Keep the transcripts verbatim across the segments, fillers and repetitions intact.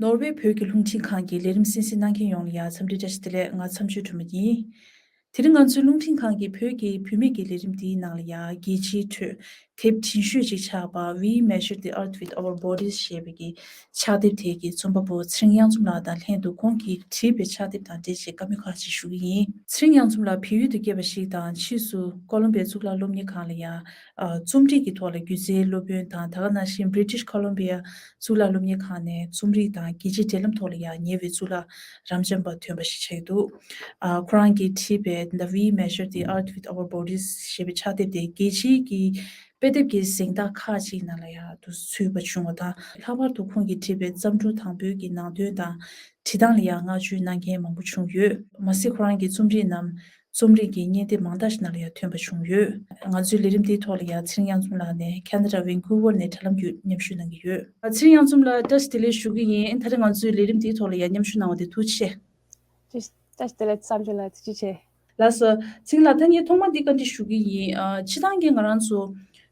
ནོར་ཝེ་བོད་ཀྱི་རླུང་འཕྲིན་ཁང་གི་ལས་རིམ་གསན་གཟིགས་གནང་མཁན་ཡོངས་ལ་ཡང་འཚམས་འདྲི་བཀྲ་ཤིས་བདེ་ལེགས། ང་མཚམས་གཅོད་སྒྲོལ་མ་ཡིན། དེ་རིང་ང་ཚོའི་རླུང་འཕྲིན་ཁང་གི་བོད་ཀྱི་བུད་མེད་ཀྱི་ལས་རིམ་འདིའི་ནང་ལ་ཡང་རྒྱལ་སྤྱིའི་ཁྲོད་དེབ་འབྲིང་ཤོས་ཅིག་ཆགས་པ། We Measure the Earth with Our Bodies ཞེས་པའི་གི་ཕྱག་དེབ་དེ་གི་རྩོམ་པ་པོ་ཚེ་རིང་གཡང་འཛོམས་ལགས་དང་ལྷན་དུ་ཁོང་གིས་བྲིས་པའི་ཕྱག་དེབ་དང་འབྲེལ་བྱས་བཀའ་མོལ་ཁག་ཅིག་ཞུ་གི་ཡིན། ཚེ་རིང་གཡང་འཛོམས་ལགས་བལ་ཡུལ་དུ་སྐྱེས་པ་ཞིག་དང་ཕྱིས་སུ་ཀོ་ལོམ་བི་ཡའི་གཙུག་ལག་སློབ་གཉེར་ཁང་ལ་ཡང་ཨ། རྩོམ་རིག་གི་ཐོག་ལ་སྒྱུ་རྩལ་སློབ་དཔོན་དང་། ད་ག་ནང་བཞིན་British Columbia གཙུག་ལག་སློབ་གཉེར་ཁང་ནས་རྩོམ་རིག་དང་རྒྱལ་སྤྱིའི་འབྲེལ་ལམ་ཐོག་ལ་ཡང་ཉེ་བའི་གཙུག་ལག་རབ་འབྱམས་པ་ཐོན་པ་ཞིག་ཆགས་ཀྱི་འདུག་ཨ། ཁོ་རང་གིས་བྲིས་པའི་The We Measure the Earth with Our Bodies ཞེས་པའི་ཕྱག་དེབ་དེ་རྒྱལ་སྤྱིའི་གི་དཔེ་དེབ་ཀྱི་གཟེངས་རྟགས་ཁག་ཅིག་ནང་ལ་ཡང་དུ་ཚུད་པ་བྱུང་བ་དང་། ལྷག་པར་དུ་ཁོང་གིས་བྲིས་པའི་བརྩམས་སྒྲུང་དང་པོའི་གི་ནང་དོན་དང་བྲིས་སྟངས་ལ་ཡང་བསྔགས་བརྗོད་གནང་མཁན་མང་པོ་བྱུང་ཡོད། མ་ཟད་ཁོ་རང་གི་རྩོམ་རིག་རྣམས་རྩོམ་རིག་གི་བརྙན་དེབ་མང་དག་ཞིག་ནང་ལ་ཡང་ཐོན་པ་བྱུང་ཡོད། ང་ཚོའི་ལས་རིམ་འདིའི་ཐོག་ལ་ཡང་ཚེ་རིང་གཡང་འཛོམས་ལགས་ནས་ཁེ་ན་ཌ་ཝན་ཀུ་ཝར་ནས་དྲ་ལམ་བརྒྱུད་མཉམ་ཞུགས་གནང་གི་ཡོད། ཚེ་རིང་གཡང་འཛོམས་ལགས་བཀྲ་ཤིས་བདེ་ལེགས་ཞུ་གི་ཡིན། ད་རེས་ང་ཚོའི་ལས་རིམ་འདིའི་ཐོག་ལ་ཡང་མཉམ་ཞུགས་གནང་བ་དེ་ཐུགས་རྗེ་ཆེ། བཀྲ་ཤིས་བདེ་ལེགས། བསམ་ཆེ་ལ་ཐུགས་རྗེ་ཆེ། ལགས་སོ། ཚེ་རིང་ལགས་ད་ངས་ཐོག་མར་འདི་བཀའ་འདྲི་ཞུ་གི་ཡིན། ཨ། སྤྱིར་བཏང་གི་ང་རང་ཚོ་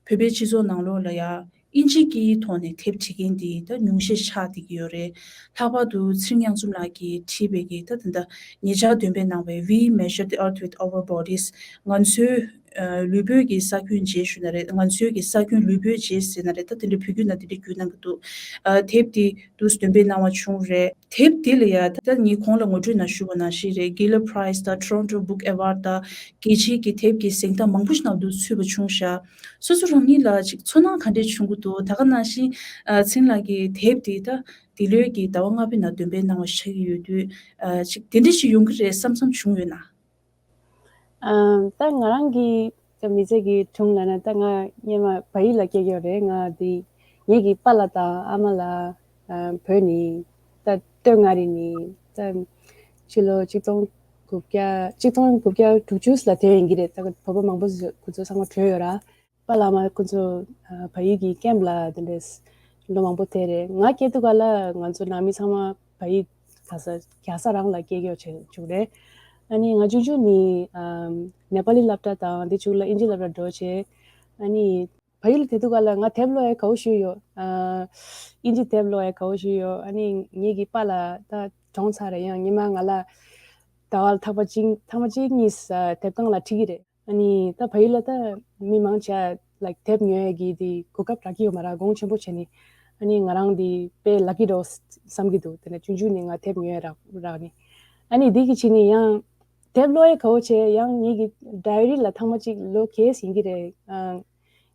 བོད་པའི་སྤྱི་ཚོགས་ནང་ལོགས་ལ་ཡང་ཨིན་ཇི་སྐད་ཐོག་ནས་དེབ་བྲིས་མཁན་དེ་ད་ཉུང་ཤས་ཆགས་བསྡད་ཀྱི་ཡོད་རེད། ལྷག་པར་དུ་ཚེ་རིང་གཡང་འཛོམས་ལགས་ཀྱིས་བྲིས་པའི་གི་ད་ད་ད་ཉེ་ཆར་འདོན་སྤེལ་གནང་བའི་We Measure the Earth with Our Bodies ང་ཚོའི་ཨ། ལུས་པོའི་གི་ས་ཁྱོན་བྱས་ཞུ་ན་རེད། ང་ཚོའི་གི་ས་ཁྱོན་ལུས་པོས་བྱས་ཟེར་ན་རེད། ད་དེ་འདྲ་བོད་བརྒྱུད་ནང་དེ་འདྲ་བརྒྱུད་གནང་གི་འདུག་ཨ། དེབ་དེ་དུས་འདོན་སྤེལ་གནང་བ་བྱུང་རེད། དེབ་དེ་ལ་ཡ་ད་ངས་གོང་ལ་ངོ་སྤྲོད་ནང་ཞུས་པ་ནང་བཞིན་རེད། Giller Prize དང་Toronto Book Award དང་རྒྱལ་སྤྱིའི་གི་དེབ་ཀྱི་གཟེངས་རྟགས་མང་པོ་ཞིག་ནང་དུ་ཚུད་པ་བྱུང་ཤག་སོ་སོ་རང་ཉིད་ལ་ཅིག་ཚོར་སྣང་ག་འདྲས་བྱུང་གི་འདུག་ད་ག་ནང་བཞིན་ཨ། ཚེ་རིང་ལགས་ཀྱི་དེབ་དེ་ད་འདི་ལོའི་གི་ཟླ་བ་ལྔ་པའི་ནང་འདོན་སྤེལ་གནང་བ་ཆགས་ཀྱི་ཡོད་དུས་ཨ། ཅིག་དེ་འདྲས་ཞིག་ཡོང་གི་རེད་བསམ་བསམ་བྱུང་ཡོད་ན། ཨམ། ད་ང་རང་གི་ད་མི་ཚེ་གི་སྒྲུང་ལབ་ན། ད་ང་སྔོན་མ་བལ་ཡུལ་ལ་སྐྱེས་ཡོད་རེད། ང་དེ་ངེད་ཀྱི་པཱ་ལགས་དང་ཨ་མ་ལགས་ཨམ། བོད་ནས་ད་སྟོད་མངའ་རིས་ནས་ད་ཕྱི་ལོ་ཆིག་སྟོང་དགུ་བརྒྱ་ཆིག་སྟོང་དགུ་བརྒྱ་དྲུག་ཅུ་ལ་ཐོན་ཡིན་གྱི་རེད། ད་བོད་པ་མང་པོ་ཁོ་ཚོ་ཚང་མ་བྲོས་ཡོད་ར། པཱ་ལགས་མ་ཁོ་ཚོ་ཨ། བལ་ཡུལ་གྱི་ཀེམ་ལ་དེ་འདྲས་ལོ་མང་པོ་བསྡད་རེད། ང་སྐྱེས་དུས་ག་ལ་ང་ཚོ་ནང་མི་ཚང་མ་བལ་ཡུལ་ག་ས་རྒྱལ་ས་རང་ལ་སྐྱེས་ཡོད་བྱས་བྱུང་རེད། ཨ་ནི་ང་ཆུང་ཆུང་ནས་ཨམ། ནེ་པ་ལི་སློབ་གྲྭ་དང་དེ་གཅིག་ལ་ཨིན་ཇི་སློབ་གྲྭ་འགྲོ་བྱས། ཨ་ནི་བལ་ཡུལ་དེ་དུས་ག་ལ་ང་དེབ་ཀློག་ཡ་དགའ་བོ་ཞིག་ཡོད། ཨ། ཨིན་ཇི་དེབ་ཀློག་ཡ་དགའ་བོ་ཞིག་ཡོད། ཨ་ནི་ངེད་ཀྱི་པཱ་ལགས་ད་གྲོངས་ཚར་རེད། ཡང་ཉི་མ་ང་ལ་ཟླ་བ་ལ་ཐག་པ་གཅིག་ཐེངས་མ་གཅིག་གཉིས་ཨ། དེབ་ཁང་ལ་ཁྲིད་ཀྱི་རེད། ཨ་ནི་ད་བལ་ཡུལ་ལ་ད་མི་མང་ཆེ་བ་ལའིཀ་དེབ་ཉོ་ཡས་ཀྱི་དེ་གོ་སྐབས་རག་གི་ཡོད་མ་རེད། གོང་ཆེན་པོ་བྱས་ནས། ཨ་ནི་ང་རང་དེ་དཔེ་ལ་ཀི་འདྲ་བོ་བསམ་གྱི་འདུག་དེ་ནས་ཆུང་ཆུང་ནས་ང་དེབ་ཉོ་ཡས་རག་རག་ནས། ཨ་ནི་དེ་གི་ཕྱི་ནས་ཡང་དེབ་ཀློག་ཡས་དགའ་བོ་བྱས། ཡང་ངེད་ཀྱི་ཌའི་རི་ལ་ཐེངས་མ་གཅིག་ལོ་གས་ཡིན་གྱི་རེད། ཨ།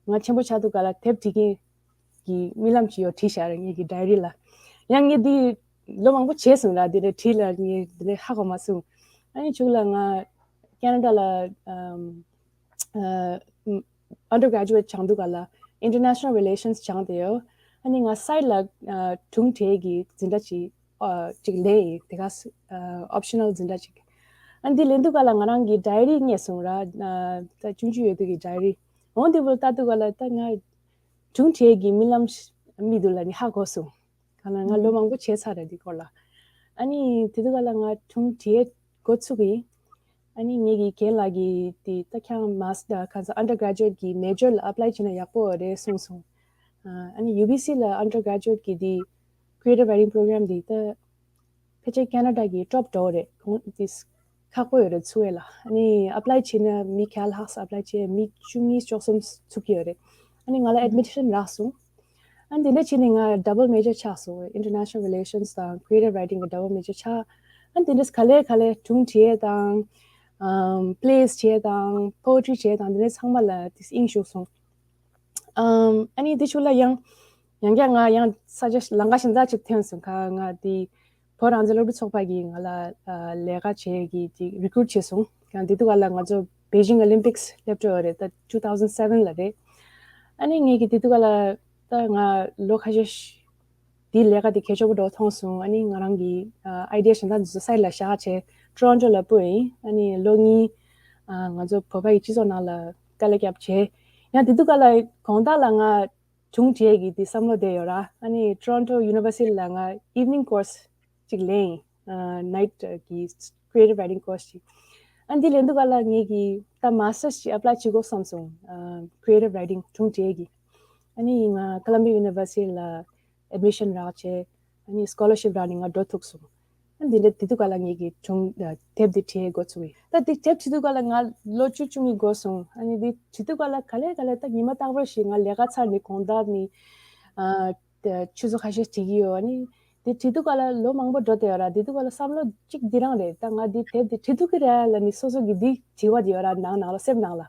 ང་ཆེན་པོ་ཆགས་དུས་ག་ལ་དེབ་འབྲི་མཁན་གྱི་རྨི་ལམ་ཅིག་ཡོད་བྲིས་བཞག་རེད་ངེད་ཀྱི་ཌའི་རི་ལ། ཡང་ངས་འདི་ལོ་མང་པོ་བྱས་སོང་ར། འདི་འདྲ་བྲིས་ལ་ངས་འདི་འདྲ་ཧ་གོ་མ་སོང་། ཨ་ནི་མཇུག་ལ་ང་ཀེ་ན་ཌ་ལ་ཨམ། ཨ། ཨན་ཌར་གྷ་རེ་ཇུ་ཨེཊ་སྦྱང་དུས་ག་ལ་International Relations སྦྱངས་བསྡད་ཡོད། ཨ་ནི་ང་སའིཌ་ལ་ཨ། སྒྲུང་འབྲི་ཡས་ཀྱི་འཛིན་གྲྭ་ཅིག་ཨ། ཅིག་ལེན་ཡིན། དེ་ག་ཨ། ཨོབ་ཤ་ནལ་འཛིན་གྲྭ་ཅིག་ཨ་ནི་འདི་ལེན་དུས་ག་ལ་ང་རང་གི་ཌའི་རི་རྙེད་སོང་ར། ཨ། ད་ཆུང་ཆུང་ཡོད་དུས་ཀྱི་ཌའི་རི། འོ་འདི་བོ་ལྟ་དུས་ག་ལ་ད་ང་སྒྲུང་འབྲི་ཡས་ཀྱི་རྨི་ལམ་རྨིས་འདུག་ལབ་ནི་ཧ་གོ་སོང་། གང་ལ་ང་ལོ་མང་པོ་བྱས་ཚར་རེད་འདི་སྐོར་ལ། ཨ་ནི་དེ་དུས་ག་ལ་ང་སྒྲུང་འབྲི་ཡས་འགོ་ཚུགས་ཡིན། ཨ་ནི་ངེད་ཀྱི་རྒན་ལགས་ཀྱིས་དེ་ད་ཁྱང་མཱ་སི་ཊར་ག་ས་ཨན་ཌར་གྷ་རེ་ཇུ་ཨེཊ་ཀྱི་མེ་ཇར་ལ་ཨེབ་ལའི་བྱས་ན་ཡག་པོ་རེད་གསུངས་སོང་། ཨ་ནི་ཡུ་བི་སི་ལ་ཨན་ཌར་གྷ་རེ་ཇུ་ཨེཊ་ཀྱི་དེ་Creative Writing Program དེ་ད་ཕལ་ཆེར་ཀེ་ན་ཌ་གི་ཊོབ་འདྲ་བོ་རེད། ཁོང་དེ་ཁག་པོ་ཡོད་རེད་ཚུགས་ཡས་ལ། ཨ་ནི་ཨེབ་ལའི་བྱས་ན་མི་ག་ལྷག་ས་ཨེབ་ལའི་བྱས། མི་བཅུ་གཉིས་བཅུ་གསུམ་ཚུགས་ཀྱི་ཡོད་རེད། ཨ་ནི་ང་ལ་ཨེཌ་མི་ཤན་རག་སོང་། ཨ་ནི་དེ་འདྲ་བྱས་ནས་ང་ཌབ་བལ་མེ་ཇར་ཆགས་སོང་། International Relations དང་Creative Writing གི་ཌབ་བལ་མེ་ཇར་ཆགས། ཨ་ནི་དེ་འདྲས་ག་ལེར་ག་ལེར་སྒྲུང་བྲིས་ཡས་དང་། ཨམ། པི་ལེ་ཡི་བྲིས་ཡས་དང་པོ་ཨེ་ཊི་རི་བྲིས་ཡས་དང་དེ་འདྲས་ཚང་མ་ལ་དེ་དབྱིངས་ཞུགས་སོང་། ཨམ། ཨ་ནི་དེ་ཕྱོགས་ལ་ཡང་ཡང་བསྐྱར་ང་ཡང་ས་ཆ་ལམ་ཁ་གཞན་དག་ཅིག་ཐོན་སོང་། ཁ་ང་དེ་བོད་རང་བཙན་སློབ་ཕྲུག་ཚོགས་པ་གིས་ང་ལ་ཨ། ལས་ཀ་བྱེད་ཀྱི་ཅིག་རི་ཀུ་རུཊ་བྱས་སོང་། ཡང་དེ་དུས་ག་ལ་ང་ཚོ་Beijing Olympics སླེབས་འགྲོ་ཡོད་རེད། ད་two thousand seven ལ་རེད། ཨ་ནི་ངེད་ཀྱི་དེ་དུས་ག་ལ་ད་ང་ལོ་ཁ་ཤས་དེའི་ལས་ཀ་དེ་གལ་ཆེན་པོ་འདྲ་བོ་མཐོང་སོང་། ཨ་ནི་ང་རང་གི་ཨ། ཨའི་ཌི་ཡ་གཞན་དག་འདི་ཚོ་སའིཌ་ལ་བཞག་བྱས་ཊོ་རོན་ཊོ་ལ་སྤོས་ཡིན། ཨ་ནི་ལོ་གཉིས་ཨ། ང་ཚོ་བོད་པ་ཡི་སྤྱི་ཚོགས་ནང་ལ་དཀའ་ལས་བརྒྱབ་བྱས། ཡང་དེ་དུས་ག་ལ་དགོང་དག་ལ་ང་སྒྲུང་བྲིས་ཀྱི་དེ་བསམ་བློ་བསྡད་ཡོད་ར། ཨ་ནི་Toronto University ལ་ང་evening course ཅིག་ལེན་ཡིན། ཨ། night གི་creative writing course ཅིག་ཨ་འདི་ལེན་དུས་ག་ལ་ངེད་ཀྱི་ད་མཱ་སི་ཊར་སི་ཅིག་ཨེབ་ལའི་བྱེད་དགོས་བསམ་སོང་། ཨ། creative writing སྒྲུང་བྲིས་ཀྱི། ཨ་ནི་ང་Columbia University ལ་ཨེཌ་མི་ཤན་རག་བྱས། ཨ་ནི་scholarship་རག་ནས་ང་འགྲོ་ཐུབ་སོང་། ཨ་ནི་འདི་འདྲ་དེ་དུས་སྐབས་ལ་ངེད་ཀྱི་སྒྲུང་དེབ་འདི་བྲིས་འགོ་ཚུགས་ཡིན། ད་འདི་དེབ་བྲིས་དུས་སྐབས་ལ་ང་ལོ་བཅུ་བཅུ་གཉིས་འགོར་སོང་། ཨ་ནི་འདི་བྲིས་དུས་སྐབས་ལ་ག་ལེ་ག་ལེ་ད་ཉི་མ་རྟག་པར་ཞིག་ང་ལས་ཀ་ཚར་ནས་དགོང་དག་ནས་ཨ། དེ་ཆུ་ཚོད་ཁ་ཤས་བྲིས་ཀྱི་ཡོད། ཨ་ནི་དེ་བྲིས་དུས་སྐབས་ལ་ལོ་མང་པོ་འགྲོ་བསྡད་ཡོད་ར། དེ་དུས་སྐབས་ལ་བསམ་བློ་གཅིག་འདི་རང་རེད། ད་ང་འདི་དེབ་འདི་བྲིས་ཐུབ་ཀྱི་རེད་ལབ་ནི་སོ་སོ་གི་འདི་དྲི་བ་འདི་ཡོད་ར། ནང་ནང་ལ་སེམས་ནང་ལ་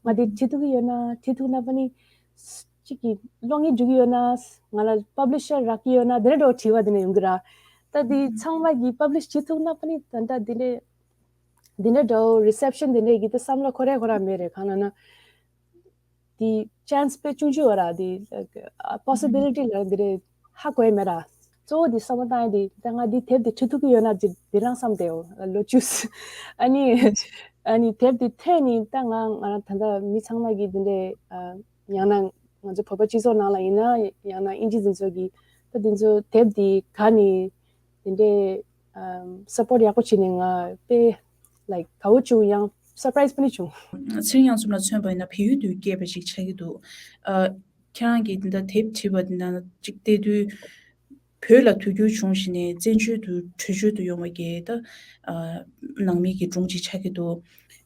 ང་འདི་བྲིས་ཐུབ་ཀྱི་ཡོད་ན། བྲིས་ཐུབ་ན་པ་ནི་གཅིག་གི་གློག་བརྙན་འགྲོ་གི་ཡོད་ན། ང་ལ་publisher་རག་གི་ཡོད་ན། དེ་འདྲ་འདྲ་བོ་དྲི་བ་འདི་ནས་ཡོང་གི་ར། ད་འདི་ཚང་མ་གི་publish་བྱེད་ཐུབ་ན་པ་ནི་ད་ད་འདི་འདྲ་འདི་འདྲ་འདྲ་བོ་reception་འདི་འདྲ་གི་ད་བསམ་བློ་འཁོར་རེ་འཁོར་ར་མེད་རེད། གང་ལབ་ན། དེ་chance་དཔེ་ཆུང་ཆུང་ཡོད་ར། དེ་possibility་ལ་འདི་རེད་ཧ་གོ་ཡ་མེད་ར། གཙོ་བོ་དེ་བསམ་བློ་བཏང་ཡ་དེ་ད་ང་འདི་དེབ་དེ་བྲིས་ཐུབ་ཀྱི་ཡོད་ན་དེ་དེ་རང་བསམ་བསྡད་ཡོད་ལོ་བཅུ། ཨ་ནི་ཨ་ནི་དེབ་དེ་ཐོན་ནས་ད་ང་ང་རང་ད་ལྟ་མི་ཚང་མ་གིས་འདི་འདྲས་ཡང་ན་ང་ཚོ་བོད་པ་སྤྱི་ཚོགས་ནང་ལ་ཡིན་ན་ཡང་ན་ཨིན་ཇི་འཛིན་ཚོགས་ཀྱིས་ད་འདི་ཚོ་དེབ་དེ་ག་ནས་དེ་འདྲའི་ཨམ་support་ཡག་པོ་བྱས་ནས་ང་དཔེ་like་དགའ་བོ་བྱུང་། ཡང་surprise་པ་ནི་བྱུང་། ཚེ་རིང་དབྱངས་འཛོམས་ལགས་མཚོན་པ་ཡིན་ན་བལ་ཡུལ་དུ་སྐྱེས་པ་ཞིག་ཆགས་ཀྱི་འདུག་ཨ། ཁྱེད་རང་གིས་འདི་འདྲ་དེབ་བྲིས་པ་འདི་ན་གཅིག་བལྟས་དུས་བོད་ལ་དུས་འགྱུར་བྱུང་ཞིང་ནས་བཙན་བྱོལ་དུ་བྲོས་བྱོལ་དུ་ཡོང་བ་གི་ད་ཨ་ནང་མི་གི་སྒྲུང་ཅིག་ཆགས་ཀྱི་འདུག་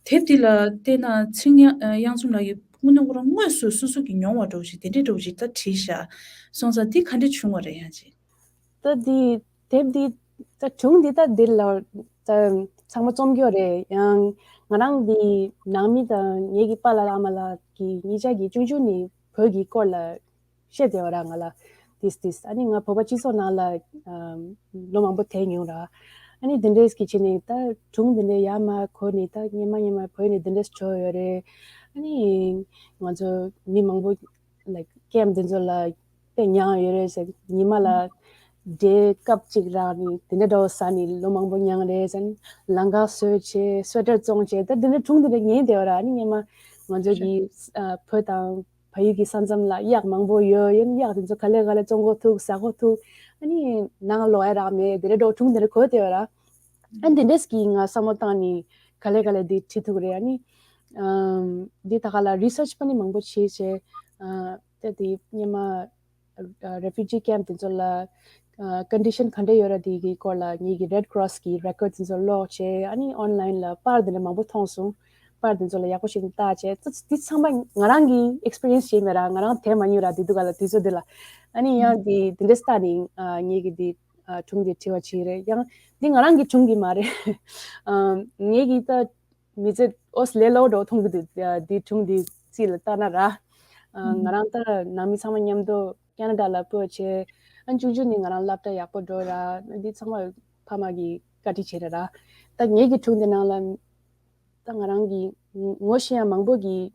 དེབ་འདི་ལ་བལྟས་ན་ཚེ་རིང་དབྱངས་འཛོམས་ལགས་ཀྱིས་དངོས་གནས་ཁོ་རང་དངོས་སུ་སོ་སོ་གིས་མྱོང་བ་འདྲ་བོ་ཞིག་དེ་འདྲའི་འདྲ་བོ་ཞིག་ད་བྲིས་ཤག་སོང་ཙང་འདི་ག་འདྲ་བྱུང་བ་རེད་ཡང་ཅིག་ད་འདི་དེབ་འདི་ད་སྒྲུང་འདི་ད་འདི་ལ་ད་ཚང་མ་རྩོམ་རྒྱུ་རེད། ཡང་ང་རང་འདི་ནང་མི་དང་ངེད་ཀྱི་པཱ་ལགས་ཨ་མ་ལགས་ཀྱི་གཉིས་ཆ་གིས་ཆུང་ཆུང་ནས་བོད་ཀྱི་སྐོར་ལ་བཤད་བསྡད་ཡོད་ར་ང་ལ། ཏིས་ཏིས་ཨ་ནི་ང་བོད་པ་སྤྱི་ཚོགས་ནང་ལ་ཨམ་ལོ་མང་པོ་བསྡད་མྱོང་ར། ཨ་ནི་འདི་འདྲས་ཀྱི་ཆེད་ནས་ད་སྒྲུང་འདི་འདྲས་ཡར་མར་གོ་ནས་ད་སྙན་མ་སྙན་མ་བོད་ནས་འདི་འདྲས་བྱུང་ཡོད་རེད། ཨ་ནི་ང་ཚོ་མི་མང་པོ་like་ཀེམ་དེ་ཚོ་ལ་དཔེ་མྱངས་ཡོད་རེད་ཟེར། ཉི་མ་ལ་འབྲས་ཀབ་གཅིག་རག་ནས་དེ་འདྲ་འདྲ་བོ་ཟ་ནས་ལོ་མང་པོ་མྱངས་རེད་ཟེར། ལང་ཀ་བཟོས་བྱས་སུ་ཝེ་ཊར་བཙོང་བྱས་ད་དེ་འདྲ་སྒྲུང་དེ་འདྲ་ཉན་བསྡད་ཡོད་ར། ཨ་ནི་སྔོན་མ་ང་ཚོ་གི་ཨ་བོད་དང་བལ་ཡུལ་གྱི་ས་མཚམས་ལ་གཡག་མང་པོ་ཡོད། ཡང་གཡག་དེ་ཚོ་ག་ལེ་ག་ལེ་བཙོང་གོ་ཐུག་ཟ་གོ་ཐུག་ཨ་ནི་ནང་ལོག་ཡ་རག་མེད་དེ་འདྲ་འདྲ་བོ་སྒྲུང་དེ་འདྲ་གོ་བསྡད་ཡོད་ར། ཨ་འདི་འདྲས་ཀྱིས་ང་བསམ་བློ་བཏང་ནས་ག་ལེ་ག་ལེ་འདི་བྲིས་ཐུབ་རེད། ཨ་ནི་ཨམ་འདི་ད་ག་ལ་རི་སར་ཆི་པ་ནི་མང་པོ་བྱས་བྱས་ཨ་ད་འདི་སྔོན་མ་ཨ་refugee camp་དེ་ཚོ་ལ་ཨ་condition་ག་འདྲ་ཡོད་ར་དེ་གི་སྐོར་ལ་ངེད་ཀྱི་Red Cross་གི་record་དེ་ཚོ་ཀློག་བྱས། ཨ་ནི་online་ལ་པར་དེ་འདྲ་མང་པོ་མཐོང་སོང་། པར་དེ་ཚོ་ལ་ཡག་པོ་ཞིག་བལྟས་བྱས་ད་འདི་ཚང་མ་ང་རང་གི་experience་བྱས་མེད་ར། ང་རང་དེ་མ་མྱོང་ར་དེ་དུས་ག་ལ་དུས་ཚོད་དེ་ལ། ཨ་ནི་ཡང་འདི་འདི་འདྲས་བལྟས་ནས་ཨ་ངེད་ཀྱི་འདི་ཨ་སྒྲུང་འདི་བྲིས་པ་ཅིག་རེད། ཡང་འདི་ང་རང་གི་སྒྲུང་གི་མ་རེད། ཨམ་ངེད་ཀྱི་ད་མི་ཚེ་ཨོ་སི་ལེ་ལོ་འགྲོ་མཐོང་གི་འདུག་ཨ་འདི་སྒྲུང་འདི་རྩིས་ལ་བལྟས་ན་ར། ཨ་ང་རང་ད་ནང་མི་ཚང་མ་མཉམ་དུ་ཁེ་ན་ཌ་ལ་སྤོས་བྱས། ཨ་ཆུང་ཆུང་ནས་ང་རང་སློབ་གྲྭ་ཡག་པོ་འགྲོ་ར། འདི་ཚང་མ་ཕ་མ་གིས་བཀའ་དྲིན་བྱས་རེད་ར། ད་ངེད་ཀྱི་སྒྲུང་འདི་ནང་ལ་ད་ང་རང་གི་ངོ་ཤེས་ཡ་མང་པོ་གིས་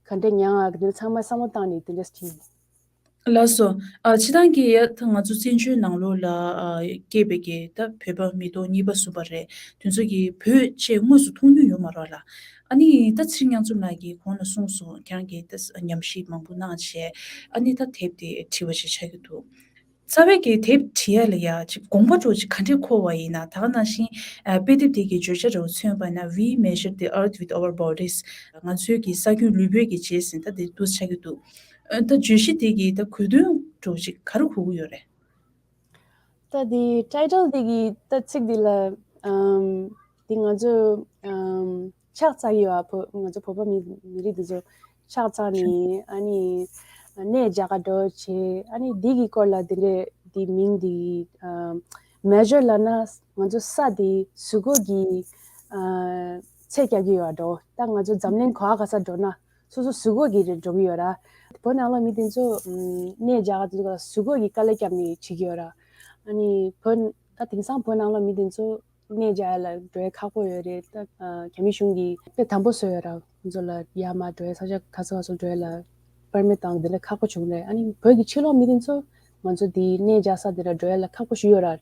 ག་འདྲ་མྱངས་ཨ་ག་འདྲ་ཚང་མ་བསམ་བློ་བཏང་ནས་དེ་འདྲ་ཞིག་ཡིན། ལགས་སོ། ཨ་སྤྱིར་བཏང་གི་ཡ་ད་ང་ཚོ་བཙན་བྱོལ་ནང་ལོགས་ལ་ཨ་སྐྱེས་པའི་གི་ད་བོད་པ་མི་ཐོག་གཉིས་པ་གསུམ་པ་རེད། དེ་ཚོ་གི་བོད་ཅེས་དངོས་སུ་མཐོང་མྱོང་ཡོད་མ་རེད་ལ། ཨ་ནི་ད་ཚེ་རིང་དབྱངས་འཛོམས་ལགས་ཀྱིས་གོང་ལ་གསུངས་སོང་། ཁྱེད་རང་གིས་ད་ཉམས་ཞིབ་མང་པོ་གནང་བྱས་ཨ་ནི་ད་དེབ་དེ་བྲིས་པ་ཞིག་ཆགས་ཀྱི་འདུག་རྩ་བའི་གི་དེབ་བྲིས་ཡ་ལ་ཡ་ཅིག་དགོངས་པ་འདྲ་བོ་ཅིག་ག་འདྲས་འཁོར་བ་ཡིན་ན། ད་ག་ནང་བཞིན་ཨ་དཔེ་དེབ་དེ་གི་བརྗོད་བྱ་འདྲ་བོ་མཚོན་པ་ཡིན་ན། We measure the earth with our bodies། ང་ཚོའི་གི་ས་ཁྱོན་ལུས་པོའི་གི་རྗེས་ཟིན་ད་དེ་འདུག་ཆགས་ཀྱི་འདུག་ཨ་ད་བརྗོད་གཞི་དེ་གི་ད་གོ་དོན་འདྲ་བོ་ཅིག་ག་རེ་གོ་གི་ཡོད་རེད། ད་དེ་ཊའི་ཊལ་དེ་གི་ད་ཚིག་འདི་ལ་ཨམ་དེ་ང་ཚོ་ཨམ་ཕྱག་འཚལ་གི་ཡོད་ཨ། བོད་ང་ཚོ་བོད་པ་མི་མི་རིགས་འདི་ཚོ་ཕྱག་འཚལ་ནས་ཨ་ནི་གནས་མཇལ་ག་འགྲོ་བྱས། ཨ་ནི་འདི་གི་སྐོར་ལ་དེ་འདྲས་དེ་མིང་འདི་ཨམ་མེ་ཇར་ལབ་ན་ང་ཚོ་ས་དེ་གཟུགས་པོ་གི་ཨ་ཚད་རྒྱག་གི་ཡོད་ཨ་འགྲོ། ད་ང་ཚོ་འཛམ་གླིང་ག་བ་ག་ས་འགྲོ་ན་སོ་སོ་གཟུགས་པོ་གི་རེད་འགྲོ་གི་ཡོད་ར། བོད་ནང་ལོགས་མི་དེ་ཚོ་ཨམ་གནས་མཇལ་ག་དེ་ཚོ་གཟུགས་པོ་གི་དཀའ་ལས་བརྒྱབ་ནས་བྱེད་ཀྱི་ཡོད་ར། ཨ་ནི་བོད་ད་དེང་སང་བོད་ནང་ལོགས་མི་དེ་ཚོ་གནས་མཇལ་ལ་འགྲོ་ཡ་ཁག་པོ་ཡོད་རེད། ད་ཨ་རྒྱ་མི་གཞུང་གིས་དཔེ་དམ་པོ་བཟོས་ཡོད་ར། ང་ཚོ་ལ་ཡར་མར་འགྲོ་ཡ་ས་ཆ་ག་ཚོད་ག་ཚོད་འགྲོ་ཡ་ལ་པར་མིཊ་དང་དེ་འདྲ་ཁག་པོ་བྱུང་རེད། ཨ་ནི་བོད་ཀྱི་ཕྱི་ལོགས་མི་དེ་ཚོ་ང་ཚོ་དེ་གནས་མཇལ་ས་དེ་འདྲ་འགྲོ་ཡ་ལ་ཁག་པོ་ཞིག་ཡོད་ར།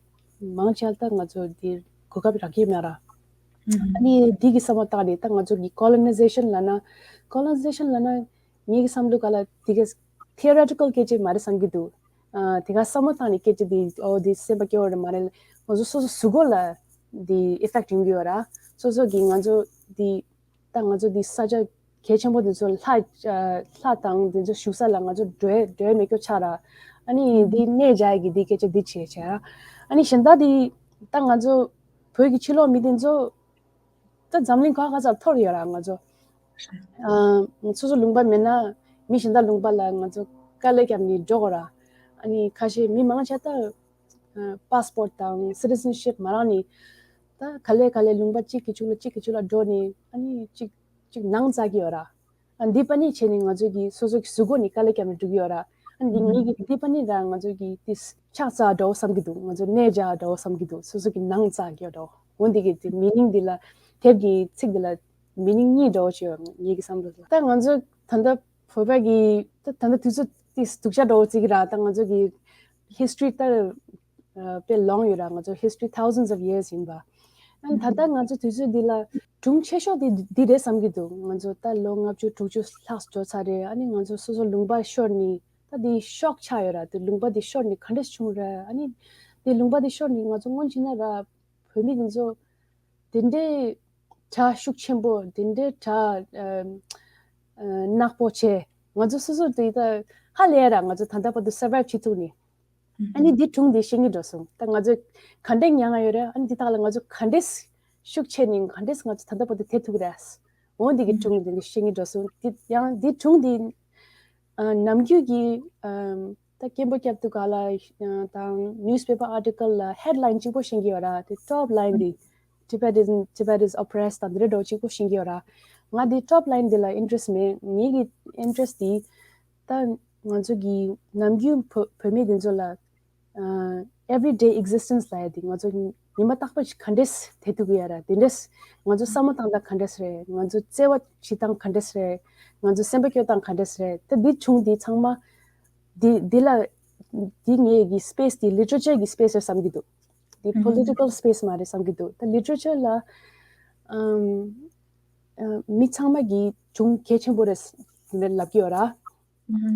མང་ཆེ་ད་ང་ཚོ་དེ་གོ་སྐབས་རག་གི་མེད་ར། ཨ་ནི་དེ་གི་བསམ་བློ་བཏང་ནས་ད་ང་ཚོ་གི་ཀོ་ལོ་ནའི་ཟེ་ཤན་ལབ་ན་ཀོ་ལོ་ནའི་ཟེ་ཤན་ལབ་ན་ངེད་ཀྱི་བསམ་བློ་ག་ལ་དེ་ག་ཐི་ཨོ་རི་ཊི་ཀལ་སྐད་ཆ་མ་རེད་བསམ་གྱི་འདུག་ཨ་དེ་ག་བསམ་བློ་བཏང་ནས་སྐད་ཆ་དེ་ཨོ་དེ་སེམས་པ་སྐྱོ་བ་རེད་མ་རེད། ང་ཚོ་སོ་སོ་གཟུགས་པོ་ལ་དེ་ཨི་ཕེག་ཊི་ཡོང་གི་ཡོད་ར། སོ་སོ་གི་ང་ཚོ་དེ་ད་ང་ཚོ་དེ་ས་ཆ་གལ་ཆེན་པོ་དེ་ཚོ་ལྷ་ཨ་ལྷ་དང་དེ་ཚོ་བཞུགས་ས་ལ་ང་ཚོ་འགྲོ་འགྲོ་མེད་སྐྱོ་ཆགས་ར། ཨ་ནི་འདི་གནས་བཅའ་གི་འདི་སྐད་ཆ་འདི་བྱས་བྱས། ཨ་ནི་གཞན་དག་འདི་ད་ང་ཚོ་བོད་ཀྱི་ཕྱི་ལོགས་མི་དེ་ཚོ་ད་འཛམ་གླིང་ག་ག་སར་འཐོར་ཡོད་ར། ང་ཚོ་ཨ་སོ་སོ་ལུང་པ་མེད་ན་མི་གཞན་དག་ལུང་པ་ལ་ང་ཚོ་དཀའ་ལས་བརྒྱབ་ནས་འགྲོ་དགོས་ར། ཨ་ནི་ཁ་ཤས་མི་མང་ཆེ་ད་པ་སི་པོར་ཊི་དང་སི་ཊི་ཟན་ཤིབ་མ་རག་ནས་ད་ག་ལེ་ག་ལེ་ལུང་པ་གཅིག་གི་མཇུག་ལ་གཅིག་གི་མཇུག་ལ་འགྲོ་ནས་ཨ་ནི་གཅིག་གཅིག་ནང་འཛག་གི་ཡོད་ར། ཨ་འདི་པ་ནི་བྱས་ནས་ང་ཚོ་གི་སོ་སོ་གི་གཟུགས་པོ་ནི་དཀའ་ལས་བརྒྱབ་ནས་འགྲོ་གི་ཡོད་ར། ཨ་འདི་ངེད་ཀྱི་འདི་པ་ནི་ར་ང་ཚོ་གི་ཏིས་ཕྱག་འཚལ་འདྲ་བོ་བསམ་གི་འདུག་ང་ཚོ་གནས་བཅའ་འདྲ་བོ་བསམ་གི་འདུག་སོ་སོ་གི་ནང་འཛག་གི་ཡོད་འདྲ་བོ། འོ་འདི་གི་དེ་མི་ནིང་འདི་ལ་དེབ་ཀྱི་ཚིག་འདི་ལ་མི་ནིང་གཉིས་འདྲ་བོ་ཅིག་ཡོད་ངེད་ཀྱི་བསམ་བློ་ལ། ད་ང་ཚོ་ད་ལྟ་བོད་པ་གི་ད་ད་ལྟ་དུས་ཚོད་ཏིས་སྡུག་ཅག་འདྲ་བོ་བརྩི་གི་ར། ད་ང་ཚོ་གི་ཧི་སི་ཊོ་རི་ད་ཨ་དཔེ་ལོང་ཡོད་ར། ང་ཚོ་history thousands of years ཡིན་པ། ཨ་ནི་ད་ལྟ་ང་ཚོ་དུས་ཚོད་འདི་ལ་གྲུང་ཆེ་ཤོས་འདི་འདི་རེད་བསམ་གྱི་འདུག་ང་ཚོ་ད་ལོ་ལྔ་བཅུ་དྲུག་ཅུ་ལྷག་འགྲོ་ཚར་རེད། ཨ་ནི་ང་ཚོ་སོ་སོ་ལུང་པ་ཤོར་ནི་ད་འདི་ཤོག་ཆགས་ཡོད་ར། དེ་ལུང་པ་འདི་ཤོར་ནི་ག་འདྲས་བྱུང་ར། ཨ་ནི་དེ་ལུང་པ་འདི་ཤོར་ནི་ང་ཚོ་སྔོན་ཕྱིན་ན་ར་བོད་མི་འདི་ཚོ་དེ་འདྲའི་གྲ་ཤུགས་ཆེན་པོ་དེ་འདྲའི་གྲ་ཨམ་ཨ་ནག་པོ་བྱས། ང་ཚོ་སོ་སོ་དེ་ད་ཧ་ལས་ར། ང་ཚོ་ད་ལྟ་བར་དུ་སར་བའིབ་བྱེད་ཐུབ་ནི། ཨ་ནི་འདི་སྒྲུང་འདི་ཤེས་ཀྱི་འགྲོ་སོང་། ད་ང་ཚོས་ག་འདྲས་མྱངས་ཡོད་རེད། ཨ་ནི་འདི་དག་ལ་ང་ཚོ་ག་འདྲས་ཤུགས་ཆེ་ནི་ག་འདྲས་ང་ཚོ་ད་ལྟ་བར་དུ་དེད་ཐུབ་ཀྱི་རེད། འོ་འདི་གི་སྒྲུང་འདི་ཤེས་ཀྱི་འགྲོ་སོང་། འདི་ཡང་འདི་སྒྲུང་འདི་ཨ་ནམ་རྒྱུན་གྱི་ཨམ་ད་སྐད་འབོད་རྒྱབ་དུས་ག་ལ་ཨ་དང་ནིའུ་སི་པེ་པར་ཨར་ཊི་ཀལ་ལ་ཧེཌ་ལའིན་གཅིག་པོ་ཤེས་ཀྱི་ཡོད་ར། དེ་ཊོབ་ལའིན་འདི་Tibet is Tibet is oppressed དང་འདི་འདྲ་འདྲ་བོ་གཅིག་པོ་ཤེས་ཀྱི་ཡོད་ར། ང་འདི་ཊོབ་ལའིན་འདི་ལ་ཨིན་ཊི་རེ་སི་མེད། ངེད་ཀྱི་ཨིན་ཊི་རེ་སི་འདི་ད་ང་ཚོ་གི་ནམ་རྒྱུན་བོད་བོད་མི་འདི་ཚོ་ལ་ཨ་everyday existence ལབ་ཡ་དེ་ང་ཚོ་ཉི་མ་རྟག་པ་ཞིག་ག་འདྲས་དེད་ཐུབ་ཀྱི་ཡོད་ར། དེ་འདྲས་ང་ཚོ་བསམ་བློ་བཏང་སྟངས་ག་འདྲས་རེད། ང་ཚོ་བརྩེ་བ་བྱེད་སྟངས་ག་འདྲས་རེད། ང་ཚོ་སེམས་པ་སྐྱོ་སྟངས་ག་འདྲས་རེད། ད་འདི་བྱུང་འདི་ཚང་མ་འདི་འདི་ལ་འདི་ངེད་ཀྱི་སི་པེ་སི་འདི་ལི་ཊི་རེ་ཅར་གྱི་སི་པེ་སི་རེད་བསམ་གྱི་འདུག་འདི་པོ་ལི་ཊི་ཀལ་སི་པེ་སི་མ་རེད་བསམ་གྱི་འདུག་ད་ལི་ཊི་རེ་ཅར་ལ་ཨམ་ཨ་མི་ཚང་མ་གི་སྒྲུང་གལ་ཆེན་པོ་རེད་ལབ་ཀྱི་ཡོད་ར།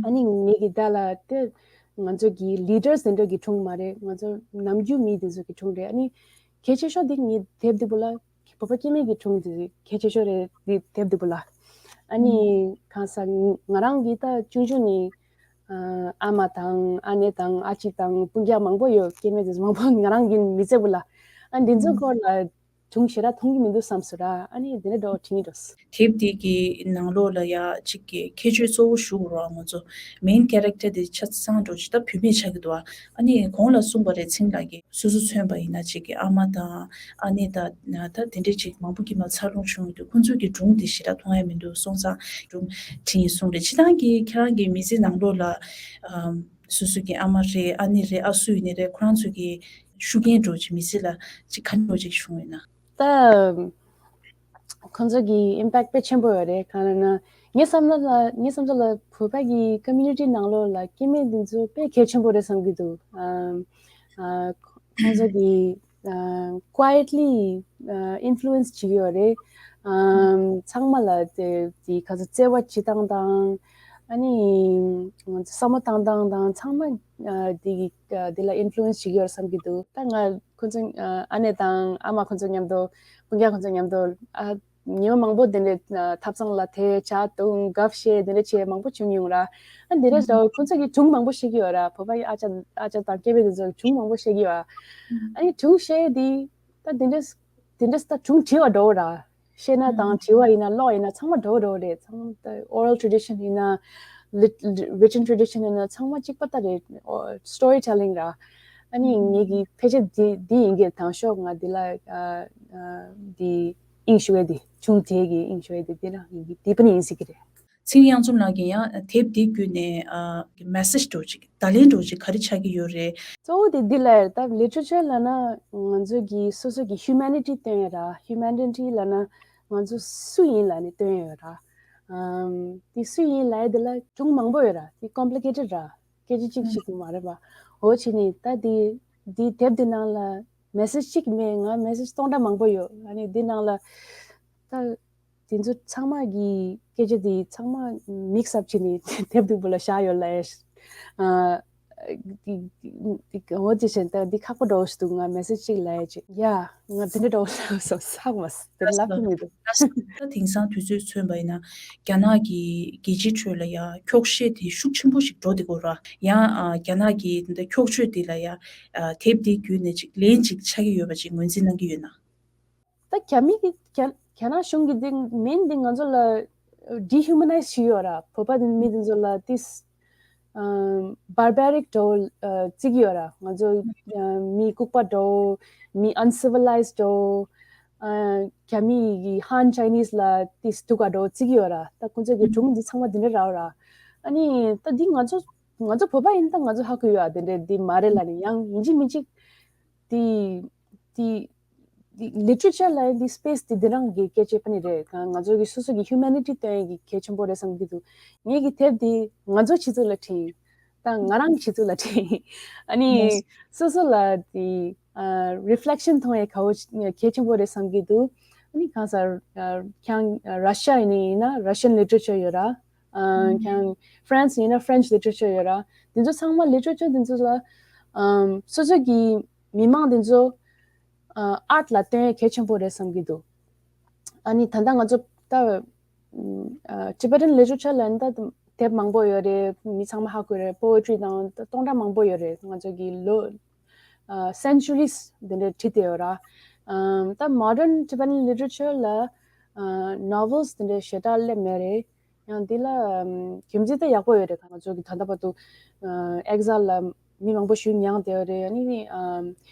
ཨ་ནི་ངེད་ཀྱི་ད་ལ་དེ་ང་ཚོ་གི་ལི་ཌར་སི་དེ་འདྲ་གི་སྒྲུང་མ་རེད། ང་ཚོ་ནམ་རྒྱུན་མི་དེ་ཚོ་གི་སྒྲུང་རེད། ཨ་ནི་གལ་ཆེ་ཤོས་དེ་ངའི་དེབ་འདི་པོ་ལ་བོད་པ་སྐྱེ་དམན་གྱི་སྒྲུང་དེ་གལ་ཆེ་ཤོས་རེད། དེ་དེབ་འདི་པོ་ལ་ཨ་ནི་གང་ཟག་ང་རང་གི་ད་ཆུང་ཆུང་ནས་ཨ་ཨ་མ་དང་ཨ་ནེ་དང་ཨ་ཅེ་དང་སྤུན་ཀྱག་མང་པོ་ཡོད། སྐྱེ་དམན་དེ་ཚོ་མང་པོ་ང་རང་གི་མི་ཚེ་པོ་ལ་ཨ་འདི་ཚོ་སྐོར་ལ་སྒྲུང་ཞེ་དྲག་མཐོང་གི་མི་འདུག་བསམ་སོང་ར། ཨ་ནི་དེ་འདྲ་འདྲ་བོ་དྲན་གྱི་འདུག་དེབ་འདི་གི་ནང་ལོགས་ལ་ཡ་གཅིག་གི་ཁྱད་ཆོས་གཙོ་བོ་ཞུ་དགོས་ར། ང་ཚོ་མེན་ཁེ་རེག་ཊར་འདི་ཆ་ཚང་འགྲོ་ཅིག་ད་བུད་མེད་ཆགས་ཀྱི་འདུག་ཨ་ནི་གོང་ལ་གསུངས་པ་རེད། ཚིང་ལགས་ཀྱིས་སོ་སོ་མཚོན་པ་ཡིན་ན་གཅིག་གི་ཨ་མ་དང་ཨ་ནེ་དང་ད་དེ་འདྲས་ཅིག་མང་པོ་ཀྱི་མ་འཚར་ལོངས་བྱུང་ཡོད་དུས་ཁོང་ཚོ་གི་སྒྲུང་འདི་ཞེ་དྲག་མཐོང་ཡ་མི་འདུག་སོང་ཙང་སྒྲུང་བྲིས་ཡིན་གསུངས་རེད། སྤྱིར་བཏང་གི་ཁྱེད་རང་གི་མི་ཚེ་ནང་ལོགས་ལ་ཨམ་སོ་སོ་གི་ཨ་མ་རེད། ཨ་ནེ་རེད། ཨ་སུ་ཡིན་ནི་རེད། ཁོ་རང་ཚོ་གི་ཤུགས་རྐྱེན་འདྲ་བོ་ཅིག་མི་ཚེ་ལ་ཅིག་ག་འདྲ་བོ་ཅིག་བྱུང་ཡོད་ན། ད་ཁོང་ཚོ་གི་ཨིམ་པེག་དཔེ་ཆེན་པོ་ཡོད་རེད། གང་ལབ་ན་ངའི་བསམ་བློ་ལ་ངའི་བསམ་ཚུལ་ལ་བོད་པ་གི་ཀོ་མུ་ནི་ཊི་ནང་ལོགས་ལ་སྐྱེ་དམན་འདི་ཚོ་དཔེ་གལ་ཆེན་པོ་རེད་བསམ་གྱི་འདུག་ཨམ་ཨ་ཁོང་ཚོ་གི་ཨ་ཀུའེ་ཊི་ལི་ཨ་ཨིན་ཕུ་ལུ་ཨེན་སི་བྱེད་ཀྱི་ཡོད་རེད། ཨམ་ཚང་མ་ལ་དེ་དེ་ག་ཚོད་བརྩེ་བ་བྱེད་སྟངས་དང་ཨ་ནི་ང་ཚོ་བསམ་བློ་བཏང་སྟངས་དང་ཚང་མ་ཨ་དེ་གི་ཨ་དེ་ལ་ཨིན་ཕུ་ལུ་ཨེན་སི་བྱེད་ཀྱི་ཡོད་རེད་བསམ་གྱི་འདུག་ད་ང་ཁོ་ཚོ་ཨ་ཨ་ནེ་དང་ཨ་མ་ཁོ་ཚོ་མཉམ་དུ་སྤུན་ཀྱག་ཁོ་ཚོ་མཉམ་དུ་ཨ་ཉི་མ་མང་པོ་དེ་འདྲའི་ཨ་ཐབ་ཚང་ལ་དེ་ཇ་བཏུང་། དགའ་བཤད་དེ་འདྲ་བྱས་མང་པོ་བྱུང་མྱོང་ར། ཨ་དེ་འདྲ་ཞིག་ཁོ་ཚོ་གིས་སྒྲུང་མང་པོ་བཤད་ཀྱི་ཡོད་ར། བོད་པ་ཡི་ཨ་ཅག་ཨ་ཅག་དང་སྐྱེ་དམན་དེ་ཚོ་སྒྲུང་མང་པོ་བཤད་ཀྱི་ཡོད། ཨ་ནི་སྒྲུང་བཤད་དེ་ད་དེ་འདྲ་དེ་འདྲ་ད་སྒྲུང་བྲིས་པ་འདྲ་བོ་ར། བཤད་ན་དང་བྲིས་པ་ཡིན་ན་ཀློག་ཡིན་ན་ཚང་མ་འདྲ་བོ་འདྲ་བོ་རེད། ཚང་མ་ད་oral tradition ཡིན་ན་ལི་written tradition ཡིན་ན་ཚང་མ་གཅིག་པ་ད་རེད། story telling ར། ཨ་ནི་ངེད་ཀྱི་ཕལ་ཆེར་འདི་འདི་ཡིན་གྱི་དང་ཤོག་ང་འདི་ལ་ཨ་ཨ་འདི་དབྱིངས་ཞུ་བའི་འདི་ཆུང་དེ་གི་དབྱིངས་ཞུ་བའི་འདི་འདི་རང་ཡིན་གྱི་འདི་པ་ནི་ཡིན་སྲིད་ཀྱི་རེད། ཚེ་རིང་གཡང་འཛོམས་ལགས་ཀྱིས་ཡང་དེབ་འདི་བརྒྱུད་ནས་ཨ་གི་message འདྲ་བོ་ཅིག་བརྡ་ལན་འདྲ་བོ་ཅིག་ག་རེ་ཆགས་ཀྱི་ཡོད་རེད། གཙོ་བོ་དེ་འདི་ལ་ད་literature ལབ་ན་ང་ཚོ་གི་སོ་སོ་གི་humanity སྟོན་ཡ་ར། humanity ལབ་ན་ང་ཚོ་སུ་ཡིན་ལབ་ནས་སྟོན་ཡ་ཡོད་ར། ཨམ་དེ་སུ་ཡིན་ལབ་ཡ་དེ་ལ་སྒྲུང་མང་པོ་ཡོད་ར། དེ་complicated ར། སྐད་ཆ་གཅིག་གཅིག་མ་རེད་པ། འོ་བྱས་ནས་ད་དེ་དེ་དེབ་དེ་ནང་ལ་message གཅིག་མེད། ང་message སྟོང་ཕྲག་མང་པོ་ཡོད། ཨ་ནི་དེ་ནང་ལ་ད་དེ་ཚོ་ཚང་མ་གི་སྐད་ཆ་དེ་ཚང་མ་mix up བྱས་ནས་དེབ་དེ་པོ་ལ་བཞག་ཡོད་ལ། ཨ་ འོ་ཅི་བྱས་ད་འདི་ཁག་པོ་འདྲ་བོ་ཞིག་འདུག་ང་མེ་སེ་ཇི་ཅིག་ལབ་ཡ་ཅིག་ཡ་ང་དེ་འདྲ་འདྲ་བོ་ལབ་སོང་ཚགས་མ་སོང་དེ་ལབ་ཀྱི་མི་འདུག་ད་དེང་སང་དུས་ཚོད་མཚོན་པ་ཡིན་ན་རྒྱ་ནག་གི་རྒྱལ་སྤྱིའི་ཁྲོད་ལ་ཡ་འཁྱོག་བཤད་དེ་ཤུགས་ཆེན་པོ་ཞིག་འགྲོ་བསྡད་ཀྱི་ཡོད་ར། ཡང་ཨ་རྒྱ་ནག་གི་འདི་འཁྱོག་བརྗོད་དེ་ལ་ཡ་ཨ་དེབ་དེ་བརྒྱུད་ནས་ཅིག་ལན་ཅིག་ཆགས་ཀྱི་ཡོད་པ་ཅིག་ངོས་འཛིན་གནང་གི་ཡོད་ན། ད་རྒྱ་མི་གི་རྒྱ་རྒྱ་ནག་གཞུང་གི་འདི་མིང་འདི་ང་ཚོ་ལ་ཌི་ཧིའུ་མ་ནའི་ཛི་བྱས་ཡོད་ར། བོད་པ་འདི་མི་འདི་ཚོ་ལ་ཏིས་བར་བེ་རིག་འདྲ་བོ་བརྩི་གི་ཡོད་ར། ང་ཚོ་མི་ལྐུགས་པ་འདྲ་བོ་མི་ཨན་སི་ཝི་ལའི་ཛི་འདྲ་བོ་རྒྱ་མི་གི་ཧན་ཅའི་ནིས་ལ་ཏིས་སྡུག་ག་འདྲ་བོ་བརྩི་གི་ཡོད་ར། ད་ཁོང་ཚོ་གི་སྒྲུང་འདི་ཚང་མ་འདི་འདྲ་ར་བ་ར། ཨ་ནི་ད་འདི་ང་ཚོ་ང་ཚོ་བོད་པ་ཡིན་ད་ང་ཚོ་ཧ་གོ་ཡོད་ཨ། དེ་འདྲ་འདི་མ་རེད་ལ་ནི་ཡང་ཡིན་གཅིག་མིན་གཅིག་དེ་དེ་དེ་ལི་ཊི་རེ་ཅར་ལ་འདི་སི་པེ་སི་དེ་དེ་རང་གི་སྐད་ཆ་ཕ་ནི་རེད། ང་ང་ཚོ་གི་སོ་སོ་གི་ཧིའུ་མེ་ནི་ཊི་སྟོན་ཡས་ཀྱི་གལ་ཆེན་པོ་རེད་བསམ་གྱི་འདུག་ངེད་ཀྱི་དེབ་དེ་ང་ཚོ་ཆེད་དུ་ལ་བྲིས་ད་ང་རང་གི་ཆེད་དུ་ལ་བྲིས་ཨ་ནི་སོ་སོ་ལ་དེ་རི་ཕི་ལེག་ཤན་མཐོང་ཡས་ག་བོ་གལ་ཆེན་པོ་རེད་བསམ་གྱི་འདུག་ཨ་ནི་གང་ཟེར་ཁྱང་ར་ཤ་ཡིན་ནི་ཡིན་ན་ར་ཤན་ལི་ཊི་རེ་ཅར་ཡོད་ར། ཨ་ཁྱང་ཧྥ་རན་སི་ཡིན་ན་ཧྥ་རན་སི་ལི་ཊི་རེ་ཅར་ཡོད་ར། དེ་ཚོ་ཚང་མ་ལི་ཊི་རེ་ཅར་དེ་ཚོ་ལ་ཨམ་སོ་སོ་གི་མི་མང་དེ་ཚོ་ཨ་ཨར་ཊི་ལ་སྟོན་ཡས་གལ་ཆེན་པོ་རེད་བསམ་གྱི་འདུག་ཨ་ནི་ད་ལྟ་ང་ཚོ་ད་ཨ་ཊི་བེ་ཊན་ལི་ཊི་རེ་ཅར་ལ་ད་དེབ་མང་པོ་ཡོད་རེད། མི་ཚང་མ་ཧ་གོ་རེད། པོ་ཨེ་ཊི་རི་དང་ད་སྟོང་ཕྲག་མང་པོ་ཡོད་རེད། ང་ཚོ་གི་ལོ་ཨ་སེན་ཅུ་རིས་དེ་འདྲ་བྲིས་བསྡད་ཡོད་ར། ཨམ་ད་མོ་ཌན་ཊི་བེ་ཊན་ལི་ཊི་རེ་ཅར་ལ་ཨ་ནོ་ཝེལ་སི་དེ་འདྲ་ཞེ་དྲག་སླེབས་མེད་རེད། ཡང་འདི་ལ་ཨམ་རྒྱུ་མཚན་དེ་ཡག་པོ་ཡོད་རེད། ང་ཚོ་གི་ད་ལྟ་བར་དུ་ཨ་ཨེག་ཟལ་ལ་མི་མང་པོ་ཞིག་མྱངས་བསྡད་ཡོད་རེད། ཨ་ནི་ཨམ་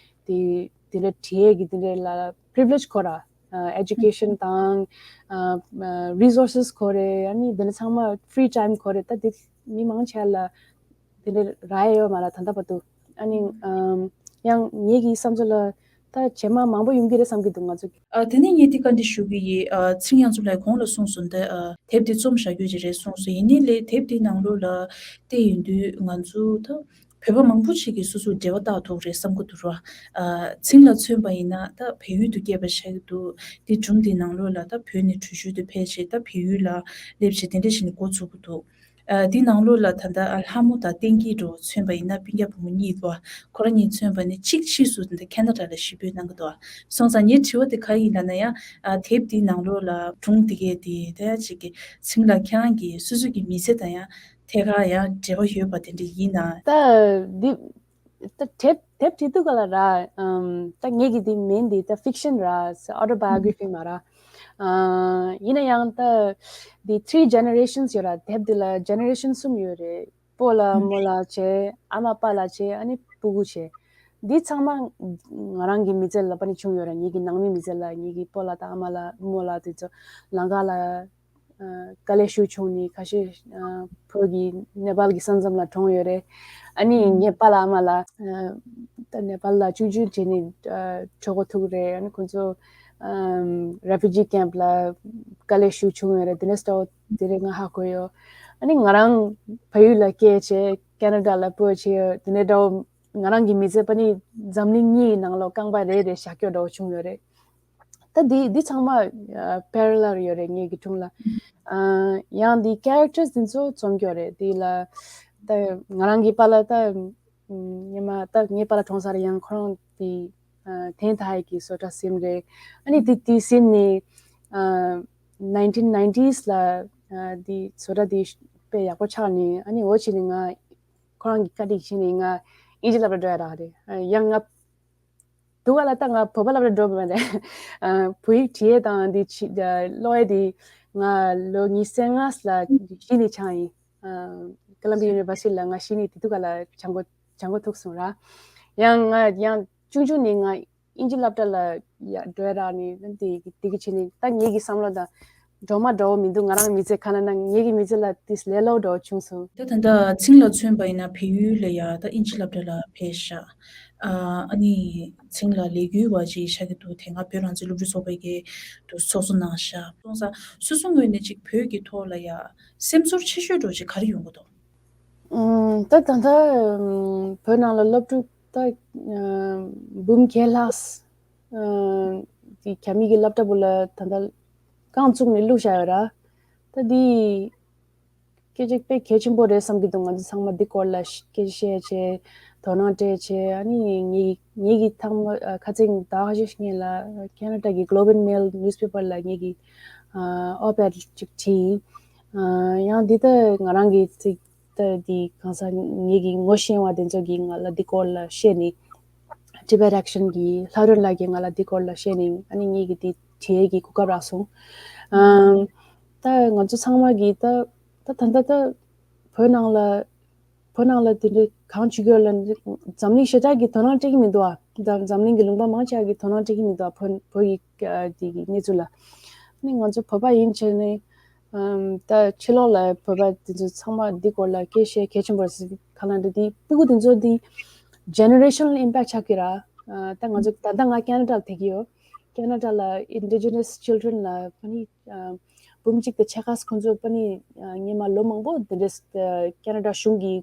དེ་དེ་འདྲ་བྲིས་ཡས་ཀྱི་དེ་འདྲ་ལ་པི་རི་ཝི་ལེ་ཇི་དགོས་ར། ཨ་ཨེ་ཌུ་ཀེ་ཤན་དང་ཨ་ཨ་རི་སོར་སེ་སི་དགོས་རེད། ཨ་ནི་དེ་འདྲ་ཚང་མ་ཕི་རི་ཊའིམ་དགོས་རེད། ད་དེ་མི་མང་ཆེ་ལ་དེ་འདྲ་རག་ཡས་ཡོད་མ་རེད་ད་ལྟ་བར་དུ། ཨ་ནི་ཨམ་ཡང་ངེད་ཀྱི་བསམ་ཚུལ་ལ་ད་རྗེས་མ་མང་པོ་ཡོང་གི་རེད་བསམ་གྱི་འདུག་ང་ཚོ། ཨ་དེ་ནས་ངས་འདི་བཀའ་འདྲི་ཞུ་གི་ཡིན། ཨ་ཚེ་རིང་དབྱངས་འཛོམས་ལགས་གོང་ལ་གསུངས་སོང་། ད་ཨ་དེབ་འདི་རྩོམ་བཞག་རྒྱུ་ཅིག་རེད་གསུངས་སོང་། ཡིན་ནའི་ལས་དེབ་འདི་ནང་ལོགས་ལ་བལྟས་ཡོང་དུས་ང་ཚོ་ད་བོད་པ་མང་པོ་ཞིག་གིས་སོ་སོར་འབྲེལ་བ་བཏགས་ཐུབ་རེད་བསམ་གྱི་འདུག་ར། ཨ་ཚེ་རིང་ལ་མཚོན་པ་ཡིན་ན་ད་བལ་ཡུལ་དུ་སྐྱེས་པ་ཆགས་ཀྱི་འདུག་འདི་སྒྲུང་འདི་ནང་ལོགས་ལ་ད་བོད་ནས་བྲོས་བྱོལ་དུ་ཕེབས་བྱས་ད་བལ་ཡུལ་ལ་སླེབས་བྱས་དེ་འདྲ་བྱས་ནས་འགོ་ཚུགས་ཀྱི་འདུག་ཨ་འདི་ནང་ལོགས་ལ་ད་ལྟ་ཨ་ལྷ་མོ་དང་བསྟན་རྒྱས་འདྲ་བོ་མཚོན་པ་ཡིན་ན་སྤུན་ཀྱག་བུ་མོ་གཉིས་འདུག་ཁོ་རང་གཉིས་མཚོན་པ་ནི་གཅིག་ཕྱིས་སུ་ད་ལྟ་ཁེ་ན་ཌ་ལ་གཞིས་སྤོས་གནང་གི་འདུག་སོང་ཙང་ངའི་དྲི་བ་དེ་ག་ཡིན་ལབ་ན་ཡང་ཨ་དེབ་འདི་ནང་ལོགས་ལ་སྒྲུང་འདི་གས་དེ་ད་ཡང་ཅིག་གི་ཚེ་རིང་ལགས་ཁྱེད་རང་གི་སོ་སོ་གི་མི་ཚེ་དང་ཡང་ཐད་ཀར་ཡང་འབྲེལ་བ་ཡོད་པ་དེ་འདྲ་ཡིན་ན། ད་འདི་ད་དེབ་དེབ་བྲིས་དུས་ག་ལ་ར་ཨམ་ད་ངེད་ཀྱི་འདི་མིང་འདི་ད་ཕིག་ཤན་ར། ཨོ་ཊོ་བྷའི་ཡོ་གྷ་ར་ཕི་མ་ར། ཨ་ཡིན་ན་ཡང་ད་འདི་ཐི་རི་ཇེ་ནེ་རེ་ཤན་ཡོད་ར། དེབ་འདི་ལ་ཇེ་ནེ་རེ་ཤན་གསུམ་ཡོད་རེད། སྤོ་ལགས་རྨོ་ལགས་བྱས་ཨ་མ་པཱ་ལགས་བྱས་ཨ་ནི་སྤུ་གུ་བྱས། འདི་ཚང་མ་ང་རང་གི་མི་ཚེ་ལ་ཕ་ནི་བྱུང་ཡོད་ར། ངེད་ཀྱི་ནང་མི་མི་ཚེ་ལ་ངེད་ཀྱི་སྤོ་ལགས་དང་ཨ་མ་ལགས་རྨོ་ལགས་དེ་ཚོ་ལང་ཀ་ལ་ཨ་དཀའ་ལས་ཞུ་བྱུང་ནི་ཁ་ཤས་ཨ་བོད་ཀྱི་ནེ་པཱལ་གྱི་ས་མཚམས་ལ་གྲོངས་ཡོད་རེད། ཨ་ནི་ངའི་པཱ་ལགས་ཨ་མ་ལགས་ཨ་ད་ནེ་པཱལ་ལ་ཆུང་ཆུང་བྱས་ནས་ཨ་གྲོངས་འགོ་ཐུག་རེད། ཨ་ནི་ཁོང་ཚོ་ཨམ་རེ་ཕུ་ཇི་ཀེམ་ལ་དཀའ་ལས་ཞུ་བྱུང་ཡོད་རེད། དེ་ནས་ལྟ་བ་དེ་རེད་ང་ཧ་གོ་ཡོད། ཨ་ནི་ང་རང་བལ་ཡུལ་ལ་སྐྱེས་བྱས་ཁེ་ན་ཌ་ལ་སྤོས་བྱས་ཡོད། དེ་ནས་འདྲ་བོ་ང་རང་གི་མི་ཚེ་པ་ནི་འཛམ་གླིང་གཉིས་ནང་ལོགས་རྐང་པ་རེ་རེ་བཞག་རྒྱུ་འདྲ་བོ་བྱུང་ཡོད་རེད། ད་འདི་འདི་ཚང་མ་པེ་ར་ལལ་ཡོད་རེད་ངེད་ཀྱི་དྲུང་ལ། ཨ་ཡང་འདི་ཀེ་རེག་ཊར་འདི་ཚོ་རྩོམ་རྒྱུ་རེད། འདི་ལ་ད་ང་རང་གི་པཱ་ལགས་ད་ཉི་མ་ད་ངའི་པཱ་ལགས་གྲོངས་ཚར། ཡང་ཁོ་རང་འདི་ཨ་ཐེན་ཐའི་གི་བཟོ་གྲྭ་ཟིན་རེད། ཨ་ནི་འདི་འདི་ཟིན་ནི་ཨ་ནའིན་ཊིན་ནའིན་ཊིས་ལ་ཨ་འདི་བཟོ་གྲྭ་འདི་དཔེ་ཡག་པོ་ཆགས་ནི། ཨ་ནི་འོ་བྱས་ནི་ང་ཁོ་རང་གི་བཀའ་དྲིན་བྱས་ནི་ང་དབྱིན་ཇི་སློབ་གྲྭ་འགྲོ་ཡ་རག་རེད། ཨ་ཡང་ང་དུ་ག་ལ་ད་ང་བོད་པ་སློབ་གྲྭ་འགྲོ་བ་མ་རེད། ཨ་བོད་ཡིག་བྲིས་ཡས་དང་འདི་ཕྱི་ཨ་ཀློག་ཡས་འདི་ང་ལོ་ཉི་ཤུ་རྩ་ལྔ་ལ་གཞི་ནས་སྦྱངས་ཡིན། ཨ་ཀོ་ལམ་བི་ཡ་ཡུ་ནི་ཝར་སི་ཊི་ལ་ང་གཞི་ནས་དེ་དུས་ག་ལ་སྦྱང་གོ་སྦྱང་གོ་ཐུག་སོང་ར། ཡང་ང་ཡང་ཆུང་ཆུང་ནས་ང་དབྱིན་ཇི་སློབ་གྲྭ་ལ་ཡ་འགྲོ་ཡ་རག་ནས་དེ་དེ་གི་ཕྱི་ནས་ད་ངེད་ཀྱི་བསམ་བློ་དང་འགྲོ་མ་འགྲོ་བོ་མི་འདུག་ང་རང་མི་ཚེ་ག་ན་ན་ངེད་ཀྱི་མི་ཚེ་ལ་ཏིས་ལས་སླ་བོ་འདྲ་བོ་བྱུང་སོང་། ད་ད་ལྟ་ཚེ་རིང་ལ་མཚོན་པ་ཡིན་ན་བལ་ཡུལ་ལ་ཡ་ད་དབྱིན་ཇི་སློབ་གྲྭ་ལ་ཕེབས་ཤག་ཨ་ཨ་ནི་ཚེ་རིང་ལ་ལས་འགུལ་བ་ཅིག་ཆགས་ཀྱི་འདུག་དེ་སྔ་བོད་རང་བཙན་སློབ་ཕྲུག་ཚོགས་པའི་གི་དུ་ཚོགས་གཙོ་གནང་ཤག་སོང་ཙང་སོ་སོ་ངོས་ནས་ཅིག་བོད་ཀྱི་ཐོག་ལ་ཡ་སེམས་ཚོར་ཆེ་ཤོས་འདྲ་བོ་ཅིག་ག་རེ་ཡོང་གི་འདུག་ཨུམ། ད་ད་ལྟ་ཨུམ་བོད་ནང་ལ་སློབ་ཕྲུག་ད་ཨུམ་འབུམ་བརྒྱད་ལྷག་ཨུམ་དེ་རྒྱ་མི་གི་སློབ་གྲྭ་བུ་ལ་ད་ལྟ་རྐང་བཙུགས་ནས་བླུགས་བཞག་ཡོད་ར། ད་དེ་ སྐད་ཆ་དཔེ་གལ་ཆེན་པོ་རེད་བསམ་གྱི་འདུག་ང་ཚོ་ཚང་མ་འདི་སྐོར་ལ་ཤ- སྐད་ཆ་བཤད་བྱས་དོ་སྣང་སྤྲད་བྱས། ཨ་ནི་ངེད་ངེད་ཀྱིས་ཐང་མ་ཨ་ཁ་སང་ཟླ་བ་ཁ་ཤས་ཤིག་སྔོན་ལ་ཁེ་ན་ཌ་གི་Globe and Mail newspaper ལ་ངེད་ཀྱིས་ཨ་op-ed ཅིག་བྲིས་ཡིན། ཨ་ཡང་འདི་ལྟ་ང་རང་གི་ཚིག་ལྟ་འདི་གང་ཟག་ངེད་ཀྱི་ངོ་ཤེས་པ་དེ་ཚོ་གིས་ང་ལ་འདི་སྐོར་ལ་བཤད་ནས། Tibet Action གི་ལྷ་སྒྲོན་ལགས་ཀྱིས་ང་ལ་འདི་སྐོར་ལ་བཤད་ནས། ཨ་ནི་ངེད་ཀྱིས་འདི་བྲིས་ཡས་ཀྱི་གོ་སྐབས་རག་སོང་། ཨམ། ད་ང་ཚོ་ཚང་མ་གིས་ད་ད་ད་ད་ད་བོད་ནང་ལ་བོད་ནང་ལ་དེ་འདྲའི་གང་བྱེད་ཀྱི་ཡོད་ལ། འཛམ་གླིང་ཞེ་དྲག་གིས་དོ་སྣང་སྤྲད་ཀྱི་མི་འདུག་ཨ། ད་འཛམ་གླིང་གི་ལུང་པ་མང་ཆེ་བ་གིས་དོ་སྣང་སྤྲད་ཀྱི་མི་འདུག་ཨ། བོད་བོད་ཀྱི་ཨ་དེ་གི་གནས་ཚུལ་ལ། ཨ་ནི་ང་ཚོ་བོད་པ་ཡིན་བྱས་ནས། ཨམ། ད་ཕྱི་ལོགས་ལ་བོད་པ་དེ་ཚོ་ཚང་མ་འདི་སྐོར་ལ་སྐད་བཤད་གལ་ཆེན་པོ་རེད་ཟེར། གང་ལ་འདི་དེ་སྤུ་གུ་དེ་ཚོ་དེ་generational impact ཆགས་ཀྱི་ར། ཨ་ད་ང་ཚོ་ད་ལྟ་ང་ཁེ་ན་ཌ་ལ་བསྡད་ཀྱི་ཡོད། ཁེ་ན་ཌ་ལ་indigenous children ལ་ཕ་ནི་ཨ་འབུམ་གཅིག་དང་ཕྱེད་ཀ་ཁོང་ཚོ་ཕ་ནི་ཨ་སྔོན་མ་ལོ་མང་པོ་དེ་འདྲས་ཨ་ཁེ་ན་ཌ་གཞུང་གི་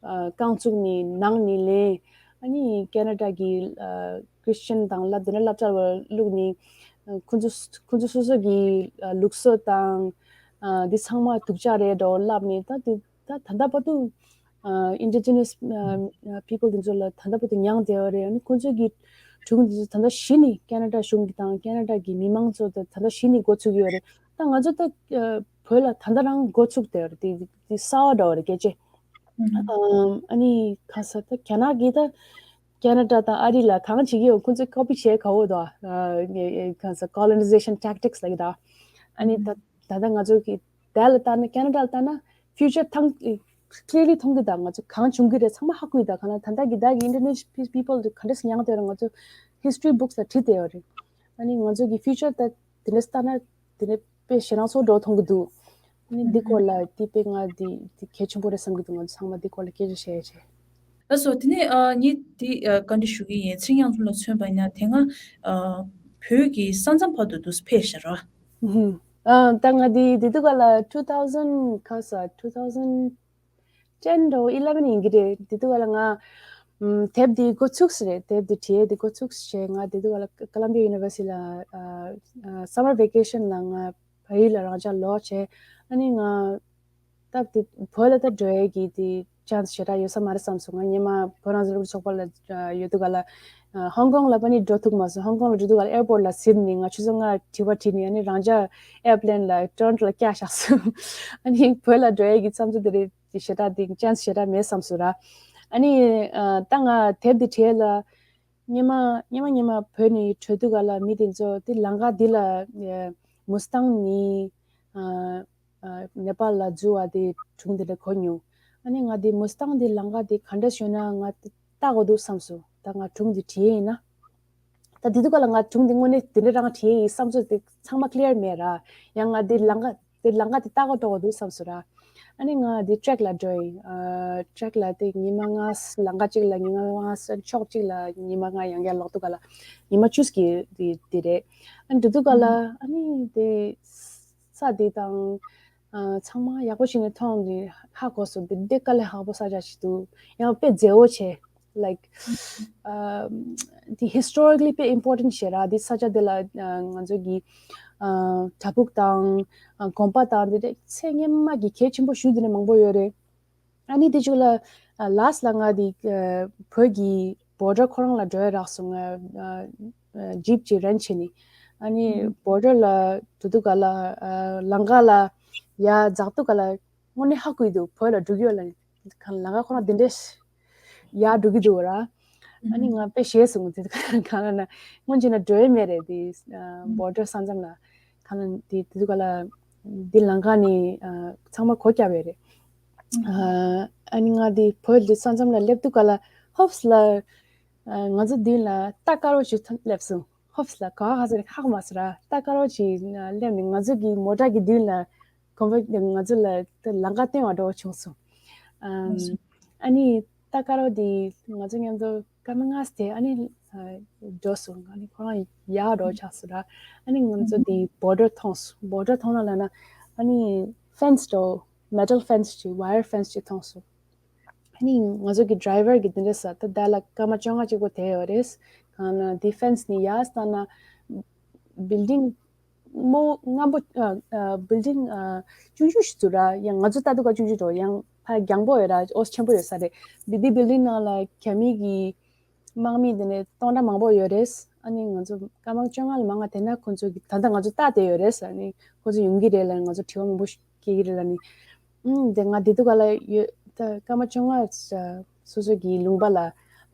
ཨ་རྐང་བཙུགས་ནས་ནང་ནས་ལེན། ཨ་ནི་ཁེ་ན་ཌ་གི་ཨ་Christian དང་སློབ་དེ་འདྲ་སློབ་གྲྭ་བ་བླུགས་ནས། ཨ་ཁོང་ཚོ་ཁོང་ཚོ་སོ་སོ་གི་ཨ་ལུགས་སྲོལ་དང་ཨ་འདི་ཚང་མ་སྡུག་ཅག་རེད་འགྲོ་ལབ་ནས། ད་དེ་ད་ད་ལྟ་བར་དུ་ཨ་indigenous ཨ་people དེ་ཚོ་ལ་ད་ལྟ་བར་དུ་མྱངས་བསྡད་ཡོད་རེད། ཨ་ནི་ཁོང་ཚོ་གི་སྒྲུང་དེ་ཚོ་ད་ལྟ་གཞི་ནས་ཁེ་ན་ཌ་གཞུང་གི་དང་ཁེ་ན་ཌ་གི་མི་མང་ཚོ་ད་ད་ལྟ་གཞི་ནས་འགོ་ཚུགས་ཡོད་རེད། ད་ང་ཚོ་ད་ཨ་བོད་ལ་ད་ལྟ་རང་འགོ་ཚུགས་བསྡད་ཡོད་རེད། དེ་དེ་གསར་པ་འདྲ་བོ་རེད་སྐད་ཆ། ཨམ། ཨ་ནི་ག་ས་ད་རྒྱ་ནག་གིས་ད་ཁེ་ན་ཌ་དང་ཨ་རི་ལ་གང་བྱེད་ཀྱི་ཡོད། ཁོང་ཚོས་ཀོ་པི་བྱེད་དགའ་བོ་འདུག་ཨ་ཨ་ག་ས་colonization tactics ལབ་ཀྱི་འདུག་ཨ་ནི་ད་ད་ལྟ་ང་ཚོ་གི་ད་ལ་ལྟ་ན་ཁེ་ན་ཌ་ལ་ལྟ་ན་future ཐང་clearly མཐོང་གི་འདུག་ང་ཚོ་གང་བྱུང་གི་རེད་ཚང་མ་ཧ་གོ་གི་འདུག་གང་ལ་ད་ལྟ་གི་ད་གི་indigenous people དེ་ག་འདྲས་མྱངས་བསྡད་ཡོད་རེད། ང་ཚོ་history books ལ་བྲིས་བསྡད་ཡོད་རེད། ཨ་ནི་ང་ཚོ་གི་future ད་དེ་འདྲས་ལྟ་ན་དེ་ནས་དཔེ་ཞེ་སྡང་ཚོ་འགྲོ་མཐོང་གི་འདུག་ཨ་ནི་འདི་སྐོར་ལ་དེ་དཔེ་ང་དེ་དེ་གལ་ཆེན་པོ་རེད་བསམ་གྱི་འདུག་ང་ཚོ་ཚང་མ་འདི་སྐོར་ལ་སྐད་ཆ་བཤད་བྱས། ལགས་སོ། དེ་ནས་ཨ་ངས་འདི་ཨ་བཀའ་འདྲི་ཞུ་གི་ཡིན། ཚེ་རིང་དབྱངས་ལགས་ལ་མཚོན་པ་ཡིན་ན་དེ་སྔ་ཨ་བོད་ཀྱི་ས་མཚམས་བར་དུ་འདུག་སེ་ཕེབས་ཤག་ར། ཨ་ད་ང་དེ་དེ་དུས་ག་ལ་two thousand ག་ས་two thousand ten འགྲོ་eleven ཡིན་གྱི་རེད། དེ་དུས་ག་ལ་ང་ཨམ་དེབ་འདི་འགོ་ཚུགས་ས་རེད། དེབ་འདི་བྲིས་འདི་འགོ་ཚུགས་བྱས། ང་དེ་དུས་ག་ལ་Columbia University ལ་ཨ་ཨ་summer vacation ལ་ང་བལ་ཡུལ་ལ་རང་ཅག་ལོག་བྱས། ཨ་ནི་ང་ད་དེ་བོད་ལ་ད་འགྲོ་ཡས་ཀྱི་དེ་chance ཞེ་དྲག་ཡོད་ས་མ་རེད་བསམ་སོང་། ང་སྔོན་མ་བོད་རང་བཙན་སློབ་ཕྲུག་ཚོགས་པ་ལ་ཨ་ཡོད་དུས་ག་ལ་ཨ་ཧོང་ཀོང་ལ་ཕ་ནི་འགྲོ་ཐུབ་མ་སོང་། ཧོང་ཀོང་ལ་འགྲོ་དུས་ག་ལ་airport ལ་གཟིམ་ནས་ང་ཆུ་ཚོད་ལྔ་དྲི་བ་དྲིས་ནས་ཨ་ནི་རང་ཅག་airplane ལ་Toronto ལ་བསྐྱལ་བཞག་སོང་། ཨ་ནི་བོད་ལ་འགྲོ་ཡས་ཀྱི་བསམ་ཚུལ་དེ་རེད། དེ་ཞེ་དྲག་དེ་chance ཞེ་དྲག་མེད་བསམ་སོང་ར། ཨ་ནི་ཨ་ད་ང་དེབ་འདི་བྲིས་ལ་སྔོན་མ་སྔོན་མ་སྔོན་མ་བོད་ནས་བྲོས་དུས་ག་ལ་མི་དེ་ཚོ་དེ་ལམ་ཁ་འདི་ལ་ཨ་མུ་སི་ཏང་ནི་ཨ་ཨ་ནེ་པཱལ་ལ་འཛུལ་བ་དེ་སྒྲུང་དེ་འདྲ་གོ་མྱོང་། ཨ་ནི་ང་དེ་མུ་སི་ཏང་དེ་ལམ་ཁ་དེ་ག་འདྲ་ཞོན་ན་ང་དེ་ལྟ་དགོས་འདུག་བསམ་སོང་། ད་ང་སྒྲུང་དེ་བྲིས་ཡིན་ན། ད་དེ་དུས་ག་ལ་ང་སྒྲུང་འདི་དངོས་གནས་དེ་འདྲ་རང་བྲིས་ཡིན་བསམ་ཚུལ་དེ་ཚང་མ་clear མེད་ར། ཡང་ང་འདི་ལམ་ཁ་དེ་ལམ་ཁ་དེ་ལྟ་ག་འགྲོ་གི་འདུག་བསམ་སོང་ར། ཨ་ནི་ང་འདི་trek ལ་འགྲོ་ཡིན། ཨ་trek ལ་དེ་ཉི་མ་ལྔ་ལམ་ཁ་གཅིག་ལ་ཉི་མ་ལྔ་ཕྱོགས་གཅིག་ལ་ཉི་མ་ལྔ་ཡང་བསྐྱར་ལོག་དུས་ག་ལ་ཉི་མ་བཅུ་གི་དེ་དེ་རེད། ཨ་ནི་འགྲོ་དུས་ག་ལ་ཨ་ནི་དེ་ས་དེ་དང་ཨ་ཚང་མ་ཡག་པོ་ཞིག་ནས་མཐོང་ནས་ཧ་གོ་སོང་། དེ་འདི་དཀའ་ལས་ཁག་པོ་ས་ཆ་ཞིག་འདུག་ཡང་དཔེ་མཛེས་པོ་བྱས། Like ཨ་དེ་historically དཔེ་important ཞེ་དྲག་དེ་ས་ཆ་དེ་ལ་ཨ་ང་ཚོ་གི་ཨ་བྲག་ཕུག་དང་ཨ་དགོན་པ་དང་དེ་འདྲ་ཚད་སྔོན་མ་གི་གལ་ཆེན་པོ་ཞིག་དེ་འདྲ་མང་པོ་ཡོད་རེད། ཨ་ནི་དེ་ཅིག་ལ་ཨ་last ལ་ང་དེ་ཨ་བོད་ཀྱི་border ཁོ་རང་ལ་འགྲོ་ཡ་རག་སོང་། ང་ཨ་ཨ་jeep ཅིག་rent བྱས་ནས། ཨ་ནི་ཨ་border ལ་འགྲོ་དུས་ག་ལ་ཨ་ལམ་ཁ་ལ་ཡར་འཛེག་དུས་ག་ལ་དངོས་གནས་ཧ་གོ་གི་འདུག་བོད་ལ་འགྲོ་གི་ཡོད་ལ། གང་ལམ་ཁ་ཁོ་རང་དེ་འདྲས་ཡར་འགྲོ་གི་འདུག་ར། ཨ་ནི་ང་དཔེ་ཞེད་སོང་། དེ་ག་ལ་ན་སྔོན་ཆད་ན་འགྲོ་ཡི་མེད་རེད། དེ་ཨ་border ས་མཚམས་ལ་གང་ལ་དེ་དེ་དུས་ག་ལ་དེ་ལམ་ཁ་ནས་ཨ་ཚང་མ་སྒོ་བརྒྱབ་ཡོད་རེད། ཨ་ཨ་ནི་ང་དེ་བོད་དེ་ས་མཚམས་ལ་སླེབས་དུས་ག་ལ་ཧོབ་ལ་ཨ་ང་ཚོ་མདུན་ལ་རྟ་དཀར་པོ་ཞིག་སླེབས་སོང་། ཧོབ་ལ་ག་བ་ག་ཚོད་རེད་ཧ་གོ་མ་སོང་ར། རྟ་དཀར་པོ་ཞིག་སླེབས་ནས་ང་ཚོ་གི་མོ་ཊ་གི་མདུན་ལ་གོམ་པ་ང་ཚོ་ལ་ལམ་ཁ་སྟོན་པ་འདྲ་བོ་བྱུང་སོང་། ཨམ། ཨ་ནི་རྟ་དཀར་པོ་དེ་ང་ཚོ་མཉམ་དུ་སྐར་མ་ལྔ་ཙམ་དེ་ཨ་ནི་ཨ་འགྲོ་སོང་། ཨ་ནི་ཁོ་རང་ཡར་འགྲོ་ཆགས་སོང་ར། ཨ་ནི་ང་ཚོ་དེ་border མཐོང་སོང་། border མཐོང་ན་ལབ་ན་ཨ་ནི་fence འདྲ་བོ་metal fence ཅིག wire fence ཅིག་མཐོང་སོང་། ཨ་ནི་ང་ཚོ་གི་driver གི་དེ་འདྲ་ཟ་ད་ད་ལ་སྐར་མ་བཅོ་ལྔ་གཅིག་པོ་དེ་ཡོད་རེད། གང་ན་དེ་fence ནས་ཡར་ལྟ་ན་building མོ་སྔ་པོ་ཨ་ཨ་building ཨ་ཆུང་ཆུང་ཞིག་འདུག་ར། ཡང་ང་ཚོ་ལྟ་དུས་ཀ་ཆུང་ཆུང་འགྲོ། ཡང་ཕ་གྱང་པོ་ཡོད་ར། ཨོ་ཆེན་པོ་ཡོད་ས་རེད། འདི་འདི་building ནང་ལ་རྒྱ་མི་གི་དམག་མི་འདི་ནས་སྟོང་ཕྲག་མང་པོ་ཡོད་རེད། ཨ་ནི་ང་ཚོ་སྐར་མ་བཅོ་ལྔ་ལ་མང་ང་དེ་ན་ཁོ་ཚོ་གི་ད་ལྟ་ང་ཚོ་ལྟ་བསྡད་ཡོད་རེད། ཨ་ནི་ཁོ་ཚོ་ཡོང་གི་རེད་ལ་ང་ཚོ་དྲི་བ་མང་པོ་ཞིག་སྐྱེ་གི་རེད་ལ་ནི། ཨུམ་དེ་ང་དེ་དུས་ཀ་ལ་ཡོད་ད་སྐར་མ་བཅོ་ལྔ་སོ་སོ་གི་ལུང་པ་ལ་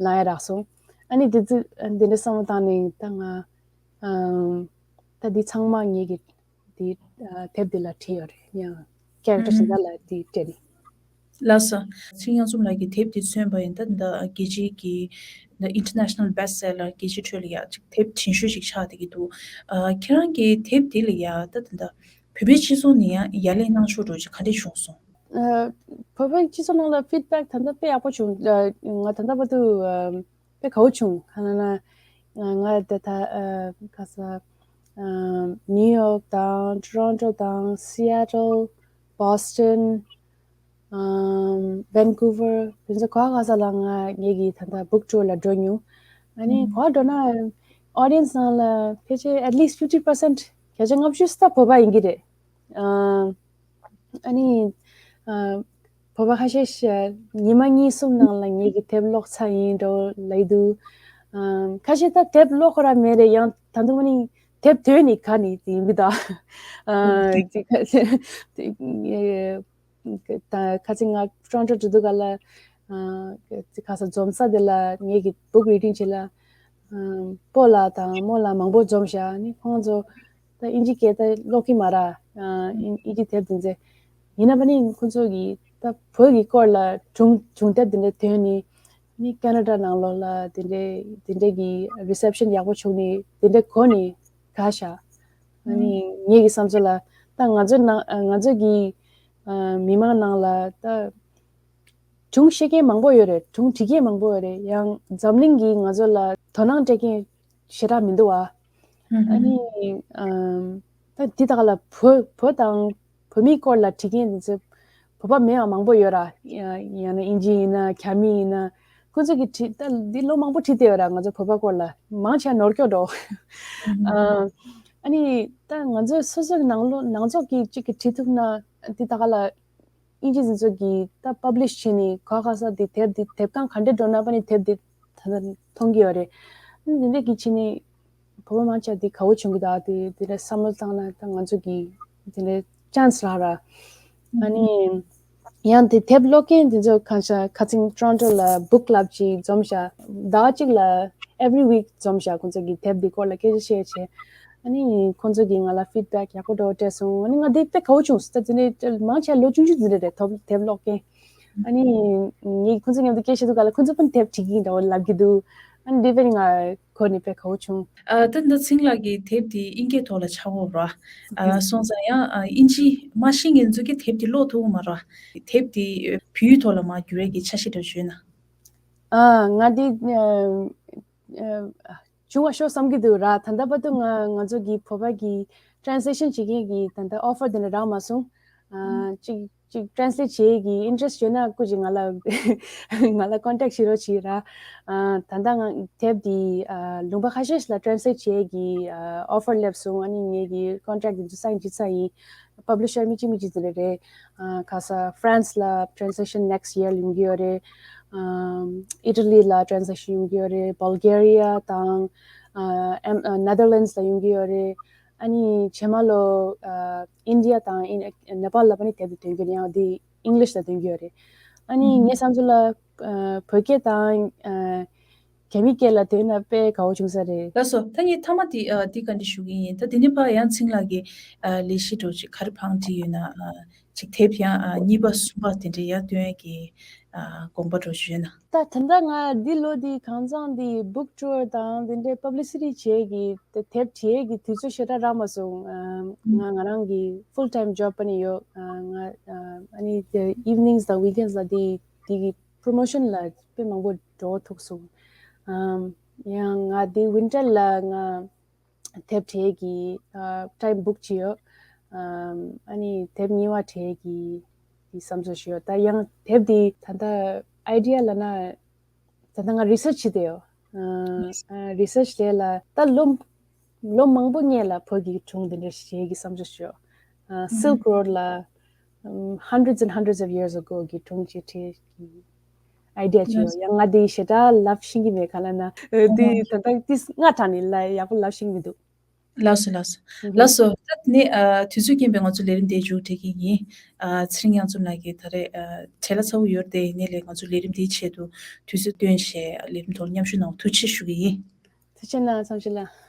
ལངས་ཡ་རག་སོང་། ཨ་ནི་དེ་དུས་འདི་འདྲ་བསམ་བློ་བཏང་ནས་ད་ང་ཨམ་ད་འདི་ཚང་མ་ངེད་ཀྱི་འདི་ཨ་དེབ་འདི་ལ་བྲིས་ཡོད་རེད། ཡང་character གཞན་དག་ལ་འདི་སྤྲད་ནས། ལགས་སོ། ཚེ་རིང་གཡང་འཛོམས་ལགས་ཀྱིས་དེབ་འདི་མཚོན་པ་ཡིན་ད་ད་རྒྱལ་སྤྱིའི་གི་ད་international bestseller རྒྱལ་སྤྱིའི་ཁྲོད་ལ་ཡ་ཅིག་དེབ་དྲན་ཤོས་ཤིག་ཆགས་བསྡད་ཀྱི་འདུག་ཨ་ཁྱེད་རང་གིས་དེབ་འདི་ལ་ཡ་ད་ད་ད་བོད་པའི་སྤྱི་ཚོགས་ནས་ཡང་ཡ་ལན་གནང་ཕྱོགས་འགྲོ་ཅིག་ག་འདྲས་བྱུང་སོང་། ཨ་བོད་པའི་སྤྱི་ཚོགས་ནང་ལ་feedback ད་ལྟ་དཔེ་ཡག་པོ་བྱུང་། ཨ་ང་ད་ལྟ་བར་དུ་ཨ་དཔེ་དགའ་བོ་བྱུང་། ག་ན་ན་ང་ད་ད་ཨ་ག་ས་ཨ་New York དང་Toronto དང་Seattle Boston ཨམ་Vancouver དེ་ཚོ་ག་ག་ས་ལ་ང་ངེད་ཀྱི་ད་ལྟ་book tour ལ་འགྲོ་མྱོང་། ཨ་ནི་ག་འགྲོ་ན་audience ནང་ལ་ཕལ་ཆེར་at least fifty percent བརྒྱ་ཆ་ལྔ་བཅུ་ཙམ་བོད་པ་ཡིན་གྱི་རེད། ཨམ་ཨ་ནི་ཨ་བོད་པ་ཁ་ཤས་ཤིག་ཉི་མ་གཉིས་གསུམ་ནང་ལ་ངེད་ཀྱི་དེབ་ཀློག་ཚར་ཡིན་འགྲོ་ལབ་འདུག་ཨམ་ཁ་ཤས་ད་དེབ་ཀློག་ཁོ་རང་མེད་རེད། ཡང་ད་དུང་ཨ་ནི་དེབ་དོན་ནི་ག་ནི་དེ་ཡིན་གྱི་ད། ཨ་ཅིག་ཁ་ཤས་དེ་ད་ཁ་ཅིག་ང་Toronto འགྲོ་དུས་ག་ལ་ཨ་ཅིག་ག་ས་འཛོམས་ས་དེ་ལ་ངེད་ཀྱི་book reading བྱེད་ལ་ཨ་སྤོ་ལགས་དང་རྨོ་ལགས་མང་པོ་འཛོམས་ཤག་ནི་ཁོང་ཚོ་ད་ཨིན་ཇི་སྐད་ད་ཀློག་གི་མ་ར། ཨ་ཨིན་ཨིན་ཇི་དེབ་དེ་ཚོ་ཡིན་ན་པ་ནི་ཁོང་ཚོ་གི་ད་བོད་ཀྱི་སྐོར་ལ་སྒྲུང་སྒྲུང་དེབ་དེ་འདྲ་ཐོན་ནི་ནི་ཁེ་ན་ཌ་ནང་ལོགས་ལ་དེ་འདྲའི་དེ་འདྲའི་གི་reception ཡག་པོ་བྱུང་ནི་དེ་འདྲའི་གོ་ནི་དགའ་ཤག་ཨ་ནི་ངེད་ཀྱི་བསམ་ཚུལ་ལ་ད་ང་ཚོའི་ནང་ང་ཚོ་གི་ཨ་མི་མང་ནང་ལ་ད་སྒྲུང་བཤད་མཁན་མང་པོ་ཡོད་རེད། སྒྲུང་འབྲི་མཁན་མང་པོ་ཡོད་རེད། ཡང་འཛམ་གླིང་གིས་ང་ཚོ་ལ་དོ་སྣང་སྤྲད་མཁན་ཞེ་དྲག་མི་འདུག་བ། ཨ་ནི་ཨམ་ད་འདི་དག་ལ་བོད་བོད་དང་བོད་མིའི་སྐོར་ལ་བྲིས་མཁན་འདི་ཚོ་བོད་པ་མེད་པ་མང་པོ་ཡོད་ར། ཡང་ན་ཨིན་ཇི་ཡིན་ན་རྒྱ་མི་ཡིན་ན་ཁོ་ཚོ་གིས་བྲིས་ད་འདི་ལོ་མང་པོ་བྲིས་བསྡད་ཡོད་ར། ང་ཚོ་བོད་པ་སྐོར་ལ་མང་ཆེ་ནོར་སྐྱོ་འགྲོ། ཨ་ཨ་ནི་ད་ང་ཚོ་སོ་སོའི་ནང་ལོ་ནང་ཚོགས་ཀྱིས་གཅིག་གིས་བྲིས་ཐུབ་ན་འདི་དག་ལ་ཨིན་ཇི་འདི་ཚོ་གིས་ད་publish བྱས་ནས་ག་ག་ས་འདི་དེབ་འདི་དེབ་ཁང་ག་འདྲས་འགྲོ་ན་པ་ནི་དེབ་འདི་ད་ལྟ་མཐོང་གི་ཡོད་རེད། འདི་འདྲས་ཀྱི་བྱས་ནས་བོད་པ་མང་ཆེ་འདི་དགའ་བོ་བྱུང་གི་འདུག་དེ་དེ་འདྲས་བསམ་བློ་བཏང་ན་ད་ང་ཚོ་གི་དེ་འདྲས་chance རག་ར། ཨ་ནི་ཡང་དེ་དེབ་ཀློག་མཁན་དེ་ཚོ་གང་ཤ་ཁ་ཚིང་Toronto ལ་book club ཅིག་འཛོམས་ཤག་ཟླ་བ་གཅིག་ལ་every week འཛོམས་ཤག་ཁོང་ཚོ་གི་དེབ་འདི་སྐོར་ལ་སྐད་ཆ་བཤད་བྱས། ཨ་ནི་ཁོང་ཚོ་གིས་ང་ལ་feedback ཡག་པོ་འདྲ་བོ་སྤྲད་སོང་། ཨ་ནི་ང་འདི་དཔེ་དགའ་བོ་བྱུང་། ད་དེ་ནས་མང་ཆེ་ལོ་ཆུང་ཆུང་དེ་འདྲ་རེད། དེབ་དེབ་ཀློག་མཁན། ཨ་ནི་ངས་ཁོང་ཚོ་མཉམ་དུ་སྐད་བཤད་དུས་ག་ལ་ཁོང་ཚོ་ཕན་དེབ་བྲིས་ཀྱིན་འདྲ་བོ་ལབ་ཀྱི་འདུག་ཨ་ནི་འདི་དཔེ་ང་གོ་ནས་དཔེ་དགའ་བོ་བྱུང་། ཨ་ད་ད་ཚིང་ལགས་ཀྱི་དེབ་དེ་དབྱིན་སྐད་ཐོག་ལ་ཆགས་ཡོད་ར། ཨ་སོང་ཙང་ཡང་ཨ་དབྱིན་ཇི་མ་ཤེས་མཁན་ཚོ་གིས་དེབ་དེ་ཀློག་ཐུབ་ཀྱི་མ་རེད། དེབ་དེ་བོད་ཡིག་ཐོག་ལ་མར་བསྒྱུར་ཡས་ཀྱི་འཆར་གཞི་འདྲ་བྱུང་ན། ཨ་ང་འདི་ཨ་ཨ་བྱུང་བ་ཤོག་བསམ་གྱི་འདུག་ར། ད་ལྟ་བར་དུ་ང་ང་ཚོ་གི་བོད་པ་གི་translation བྱེད་མཁན་གྱི་ད་ལྟ་offer དེ་འདྲ་རག་མ་སོང་། ཨ་གཅིག་གཅིག་translate བྱེད་ཀྱི་interest ཡོད་ན་སྐུ་མཁྱེན་ང་ལ་ང་ལ་contact བྱེད་རོགས་བྱེད་ར། ཨ་ད་ལྟ་ང་དེབ་འདི་ཨ་ལུང་པ་ཁ་ཤས་ཤིག་ལ་translate བྱེད་ཀྱི་ཨ་offer སླེབས་སོང་། ཨ་ནི་ངེད་ཀྱི་contract འདི་ཚོ་sign བྱེད་ཚར་ཡིན། Publisher མི་གཅིག་མི་གཅིག་དེ་འདྲ་རེད། ཨ་ག་ས་France ལ་translation next year ཡོང་གི་ཡོད་རེད། ཨམ་Italy ལ་translation ཡོང་གི་ཡོད་རེད། Bulgaria དང་ཨ་ཨེམ་ཨ་Netherlands ལ་ཡོང་གི་ཡོད་རེད། ཨ་ནི་རྗེས་མ་ལོ་ཨ་India དང་ཨིན་Nepal ལ་པ་ནི་དེབ་དེ་ཐོན་གྱི་རེད། ཡང་དེ་English ལ་ཐོན་གྱི་ཡོད་རེད། ཨ་ནི་ངའི་བསམ་ཚུལ་ལ་ཨ་བོད་སྐད་དང་ཨ་རྒྱ་མི་སྐད་ལ་ཐོན་ན་དཔེ་དགའ་བོ་བྱུང་ས་རེད། ལགས་སོ། ད་ངས་མཐའ་མ་དེ་ཨ་འདི་བཀའ་འདྲི་ཞུ་གི་ཡིན། ད་དེ་ནས་ཕར་ཡང་ཚིང་ལགས་ཀྱིས་ཨ་ལས་གཞི་འདྲ་བོ་ཅིག་ག་རེ་བང་བསྒྲིགས་ཡོད་ན། ཨ་ཅིག་དེབ་ཡང་ཨ་གཉིས་པ་གསུམ་པ་དེ་འདྲ་ཡར་བཏོན་ཡས་ཀྱི་ཨ་དགོངས་པ་འདྲ་བོ་ཞུས་ན། ད་ད་ལྟ་ང་འདི་ལོ་འདི་གང་ཚང་འདི་book tour དང་དེ་འདྲའི་publicity བྱེད་ཀྱི་དེ་དེབ་བྲིས་ཀྱི་དུས་ཚོད་ཞེ་དྲག་རག་མ་སོང་། ཨ་ང་ང་རང་གི་full time job པ་ནི་ཡོད། ཨ་ང་ཨ་ཨ་ནི་དེ་evenings དང་weekends ལ་འདི་འདི་གི་promotion ལ་དཔེ་མང་པོ་འགྲོ་ཐུག་སོང་། ཨམ་ཡང་ང་འདི་winter ལ་ང་དེབ་བྲིས་ཀྱི་ཨ་time book བྱས་ཡོད། ཨམ་ཨ་ནི་དེབ་གཉིས་པ་བྲིས་ཀྱི་དེ་བསམ་ཚུལ་ཞིག་ཡོད། ད་ཡང་དེབ་འདི་ད་ལྟ་idea ལབ་ན་ད་ལྟ་ང་research བྱེད་བསྡད་ཡོད། ཨ་ཨ་research དེ་ལ་ད་ལོ་ ལོ་མང་པོ་སྔོན་ལ་བོད་ཀྱི་སྒྲུང་འདི་འདྲ་ཞིག་བྲིས་ཀྱི་བསམ་ཚུལ་ཞིག་ཡོད། ཨ། Silk Road ལ། ཨམ། hundreds and hundreds of years ago གི་སྒྲུང་ཅིག་བྲིས་ཀྱི་ཨའི་ཌི་ཡ་ཅིག་ཡོད། ཡང་ང་འདི་ཞེ་དྲག་ལབ་ཤེས་ཀྱི་མེད། ག་ལབ་ན། ཨ། འདི་ད་ལྟ་ཏིས་སྔ་དྲགས་ནས་ལ་ཡག་པོ་ལབ་ཤེས་ཀྱི་མི་འདུག་ལགས་སོ། ལགས་སོ། ལགས་སོ། ད་ནི་ཨ་དུས་ཚོད་རྐྱེན་པས་ང་ཚོ་ལས་རིམ་འདི་མཇུག་སྒྲིལ་གྱི་ཡིན། ཨ་ཚེ་རིང་གཡང་འཛོམས་ལགས་ཀྱིས་ད་རེས་ཨ་བྲེལ་བ་ཚ་པོ་ཡོད་རེད་དེ། ཡིན་ནའི་ལས་ང་ཚོ་ལས་རིམ་འདིའི་ཆེད་དུ་དུས་ཚོད་བཏོན་བྱས་ལས་རིམ་ཐོག་མཉམ་ཞུགས་གནང་བར་ཐུགས་རྗེ་ཆེ་ཞུ་གི་ཡིན། ཐུགས་རྗེ་གནང་། མཚམས་ཞུ་ལ།